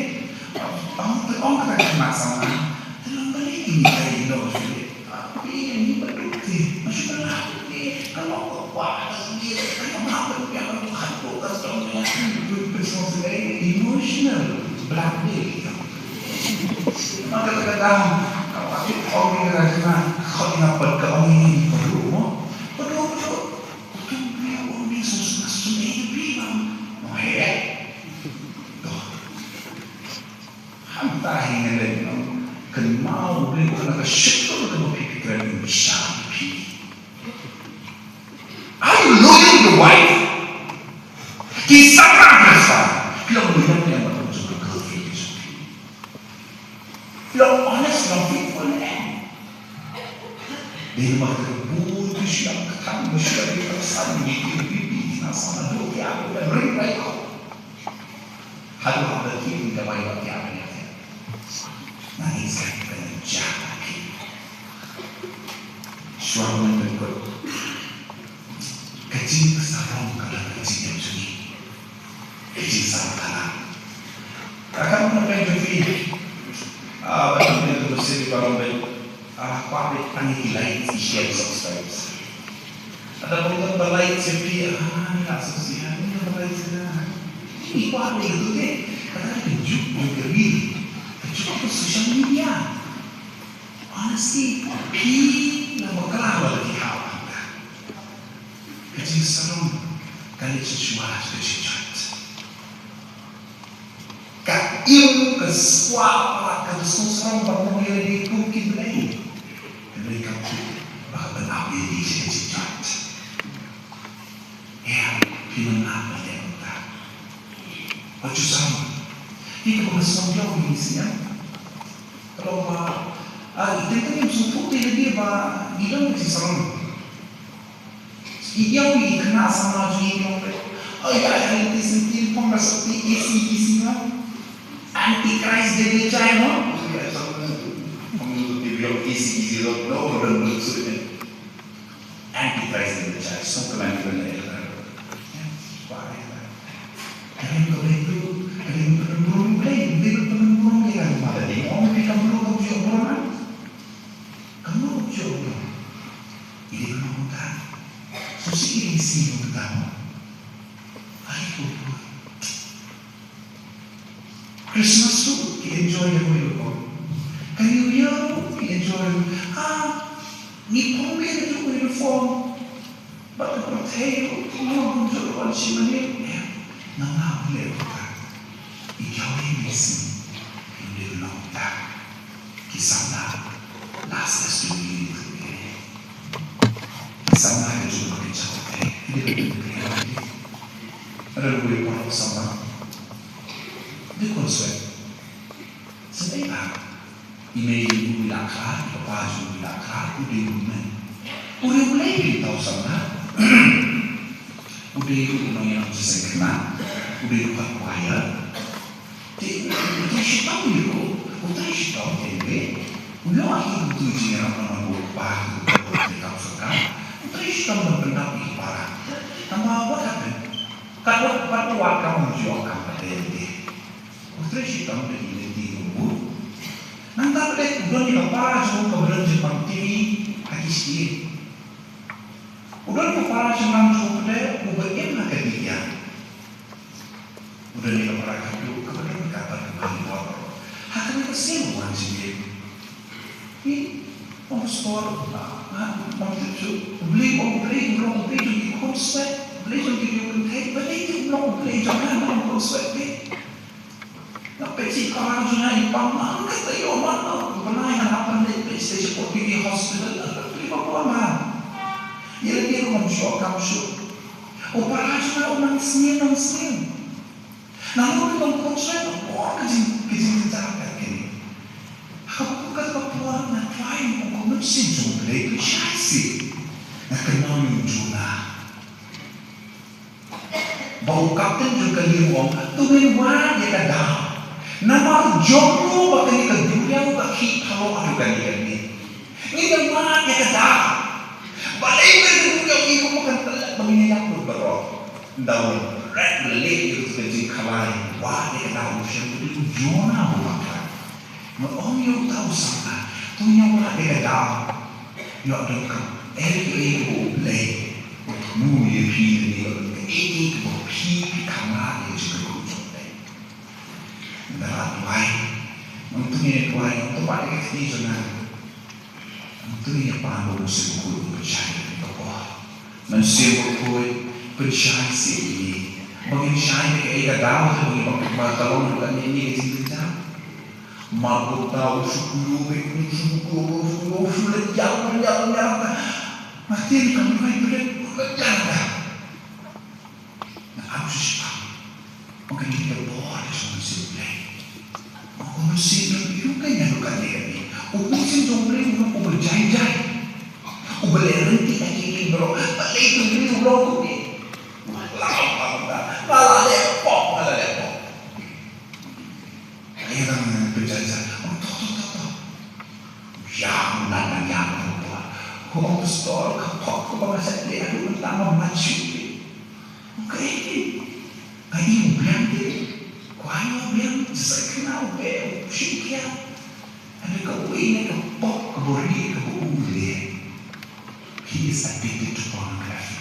Ong, ong kata ka khynnah samla. Te long balei kine ki ïa long shuh. Emotional blackmail. Hangta hi ngan leh, kynmaw u Blei u kren ka shakri kaba phi kren bishar phi. Are you loyal to your wife? Ki samla ki sa, ki long loyal ne em ka jong ka girlfriend jong phi? Ki long honest, ki long faithful ne em? Dei namar ka bun ki shu ïam ka thang, ki shu ïam ka thang, ki ïam ka thang, ki ïam ka thang, ki ïam ka thang, ki ïam ka thang. Haduh ba kin ka bai ba tiap ïa tiap. Nangta sa ka ja ki. Shuwa ban pynkut. Ka jingsarong ka long ka jingïap jong ngi. Ka jingsarong ka long. Ka kam na pyn jong phi. Ah, ba pyn jong phi ba long pyn. Ah, kwah beit tang ïa ki likes, ki share, subscribes. Lada bym don ba likes ïa phi, ah, nga sngewsih, ah, bym don ba likes ïa nga. Ngi kwah beit ïa kito te. Kata ka juk jong ka reel. Ka juk ka social media. Honestly, phi la bakla ba la ki hap hangta. Ka jingsarong ka leit shuwa shuwa ka jingjot. Ka im ka skwah bad ka jingsngew sarong ba ngi ïa lade kum ki blei. Ka dei ka put ba ka ban ap ïa lade sha ka jingjot. Ïa, phi nang ap ïa lade kumta. Wat ju sarong. Phi ka ban sngew ïa u ngi sngewthuh. Ka long ba, ah, i teng teng im sngewthuh te lade ba ngi don ka jingsarong. Ïa, ïa, i khynnah samla jong ngi ki ong peit. Oh, ïa, ïa, lynti senti pom ba senti isi isi nga. Antichrist devil child, no? Ïa, samla tu. Pom tu ti biang isi isi lo, no, no, no, no, so, Antichrist devil child, so kemana kemana ïa. Ïa, wah, ïa. Karen ko itu, karen ko itu, karen ko itu, Isi ruh ka tau. Ai ko. Christmas ruh ki enjoy ïa ko ïa ko. Ka New Year ruh ki enjoy. Ah, ngi pynbeit ïa ko uniform. Bad ka pyrthei ruh ki ong kumjuh ruh wan sha mane. Namar u leh ruh ka. I kawei ngi sngewthuh ïa u leh ruh ka. Ki samla last as to me. Ki samla ka jong ka jong ka. Ki dei ka jong ka. Ada dua ekor samla. Dei khun swet. Sngewthuh ba i mei jong u i la khlad, i papa jong u i la khlad, u dei u mei. U dei u lei ki tau samla. U dei u nongïalam jingïaseng khynnah, u dei u pat choir. Te u trei shitom ïa u, u trei shitom te u dei. U ïoh ïa u tu jingïarap na u kpa u trei kam sorkar. U trei shitom ban pyndap ïa ki para. Tangba what happened? Katba pat u wad kam u ïoh kam pat te u dei. U trei shitom te u dei u. Nangta pat u don ïa ka para jong u kaba don jingpang T V ha ki shnong. U don ïa ka para jong nang jong u pat uba im ha ka dih ïa. U don ïa ka para katu kaba don ïa ka para kaba ïa. Ha kane ka sien u wan jingim. Ïa, ong pastor, ah, ah, ong tip shu, u Blei, ong u Blei, u long u Blei jong ki khun swet, u Blei jong ki riewkynthei, balei te u long u Blei jong nga, u long u khun swet te. Nga peit shi para jong nga i pang man kata ïoh man, u bnai nga la pynleit peit sha ki hospital, la pynleit ba bun man. Ïa lade ruh ngam shu kam shuh. U para jong nga u nang sniew, nang sniew. Nang ong nang kongsan nang por ka jing, ka jingkynjah ka kine. Ha ka por kata ka por nga try nang ong mynsiem jong U Blei pynshai sih. Nga kynmaw ïa u Jonah. Ba u kapten jong ka lieng u ong, to ngin wad ïa ka daw. Namar jong u ba kane ka duriaw ka khih phalot haduh kane kane. Ngin ïa wad ïa ka daw. Balei ka duriaw ngi kum kan tlot ba ngin ïa ïap lut baroh. Daw bret leh ïa ka jingkhalai, wad ïa ka daw u shem u Jonah u bakla. Nga ong ïa uta u samla, to ïa wad ïa ka daw. Ïoh donkam, eh, eh, U Blei u thmu ïa phi lane ïoh donkam, eh, eh, kaba phi phi khamar ïa ka jingkyrkhu jong U Blei. Nda la duwai, ngam tyngi ïa duwai, ngam tyngi ïa ka kti jong nga. Ngam tyngi ïa pan ba u Mynsiem Bakhuid u pynshai ïa ka por. Mynsiem Bakhuid pynshai seh ïa ngi. Ba ngin shai ïa kaei ka daw te ba ngin ba ka long ïa kane ka jingkynjah. Mar kumta u shu kyllu beit, u shu kyllu, u shu kyllu, u shu leit ïaw, leit ïaw, leit ïaw. Martin kam duwai pynleit, u leit ïaw. Nga ap shu shitom. Ong kane ka bor ka jong u Mynsiem Blei. Ong u Mynsiem Blei u kane ka, kane ka. U Mynsiem jong u Blei u long uba jai jai. Uba leh ryntih ïa ki baroh. Balei u Blei u long kumne? Nga la, nga la, nga la leh pop, nga la leh pop. Ai, nga pynjah jah. Ong to, to, to, to. Ïa, ngan nang ïa, ngan to. Ko ong pastor, ka pop ko ba nga sa leh, aduh, mynta ngam mad shuh. Ong kaei? Ai, u biang te. Ko ai u biang, sa kynmaw u biang, u shim khia. Hynrei kawei na ka pop kaba ri kaba u leh. He is addicted to pornography.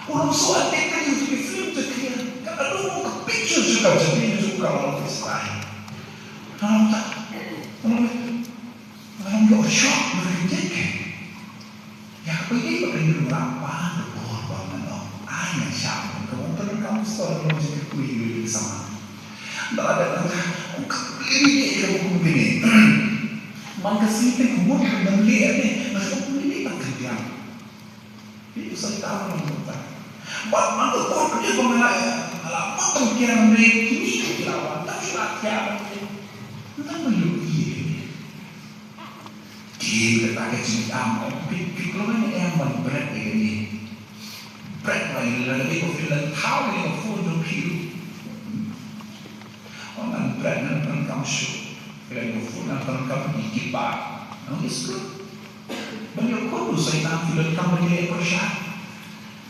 U long so addicted to the film to clear. Ka adu ka picture jong ka jong ka long this time. Ka long ta. Ka long ta. Ka long ïoh shock na ka jong ka. Ïa ka pynïaid ba ka ïoh la pa ka bor ba ngan ong. Ai ngan shah ka bor ba ngan ong ka store ka long jong ka kui ïoh ïoh sama. Ba da ka ong ka pynïaid ïa ka kum kine. Man ka sngewthuh ka mut ka nang leh ne. Ka sngewthuh ka mut ka nang leh. Ïa u Soitan u nang mynta. Bad man ka kot ka dei ba nga la, nga la mat ban kiar ne kine ki la wan tang shu la kiar ne. Nang ma ïohi ïa kine. Dei kata ka jingam ong phi, phi kloi ne em ban bret ïa kine. Bret ma ïa lada dei ko phi la thaw ïa ka phone jong phi ruh. Ong ngan bret ngan pyndonkam shuh. Phi la ïa ka phone ngan pyndonkam ïa ki bag. Ngan ïa skul. Ban ïoh khun u Soitan phi donkam ban ïa pyrshah.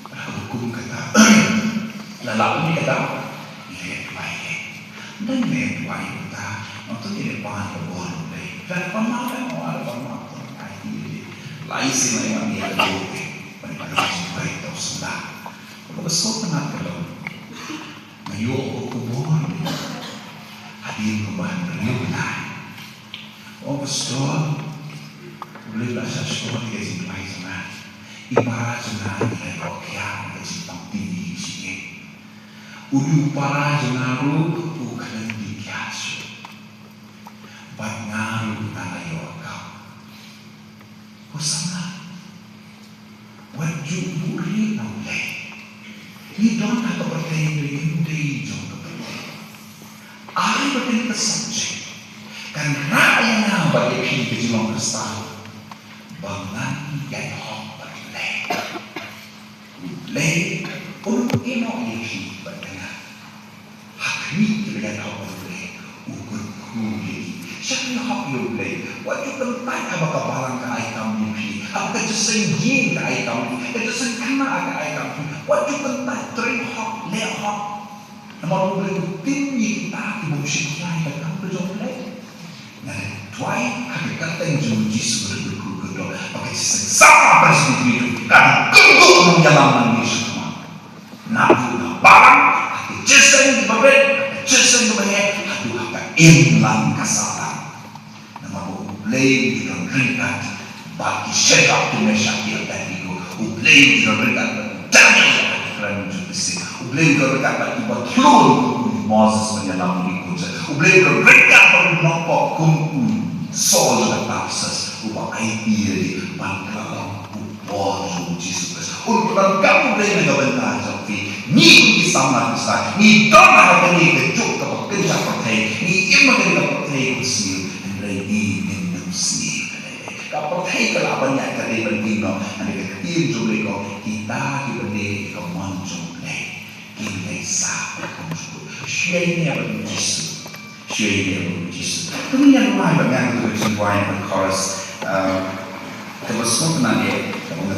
Ka kum kata. La lap ni kata. Leh duwai. Dan leh duwai kata. Nangta ïa leh pan ka bor leh. Leh pan ma kan ong leh pan ma kan ai ti leh. Lai sien ai ma ni ka bor leh. Sngewtynnat ka long. Nga ïoh ka khubor hadien kumba hynriew bnai. Ong, Pastor, U Blei u la shah shlur ïa ka jingduwai jong nga. I para jong nga ki la ïoh kiar ïa ka jingpang T V shisien. U dei u para jong nga ruh u khlem dei kiar shuh. Bad nga ruh nga la ïoh ka. Hosanna. Wat ju buhrieh na U Blei. Ngi don ha ka pyrthei, ngi dei jong ka pyrthei. Ai ba kane ka subject kan rah ïa nga bad ïa phi ka jinglong Khristan ba ngan ïaid hok bad U Blei. U Blei un ïehnoh ïa phi bad ïa nga. Ha khmih kiba ïaid hok bad U Blei, u kyrkhu ïa ki. Shah ïaid hok ïa U Blei. Wat ju kyntait haba ka balang ka ai kam ïa phi, haba ka jingïaseng ïing ka ai kam ïa phi, ka jingïaseng khynnah ka ai kam ïa phi. Wat ju kyntait, trei hok, leh hok. Namar U Blei u tim ïa kita ki bym shim khia ïa ka kam ka jong U Blei. Nga duwai ha ka kyrteng jong U Jisu ba kyrkhu kyrdoh, ba ka jingïaseng samla ba sdang ïa phi kan kynduh nongïalam nangne shakhmat. Naduh na balang, ha ka jingïaseng kaba rit, ha ka jingïaseng kaba heh, haduh ha ka imlang ka sahlang. Namar ba U Blei u ju don ryngkat bad ki Shadrak, ki Meshak, ki Abednego. U Blei u ju don ryngkat bad u Daniel ha ka kren jong ki sing. U Blei u don ryngkat bad kiba thlun kum u Moses ban ïalam ïa ki kjat. U Blei u don ryngkat bad u nongpop kum u Saul jong ka Tarsus, uba aiti ïa lade ban kylla long u bor jong U Jisu Khrist. Un pyndonkam U Blei na ka bynta jong phi. Ngi kum ki samla Khristan, ngi don ha kane ka juk kaba kynja pyrthei, ngi im ha kane ka pyrthei kaba sniew, hynrei ngi ngim nym sniew. Ka pyrthei ka lah ban ïaid ka dei ban im noh, hynrei ka ktien jong U Blei ka ong, kita kiba leh ïa ka mon jong U Blei kin ïai sah kum jong U. Shu ïaineh bad U Jisu. Shu ïaineh bad U Jisu. To ngin ïa duwai bad nga, to ngin duwai bad chorus. Um, kaba sngewtynnat ïa, kaba nga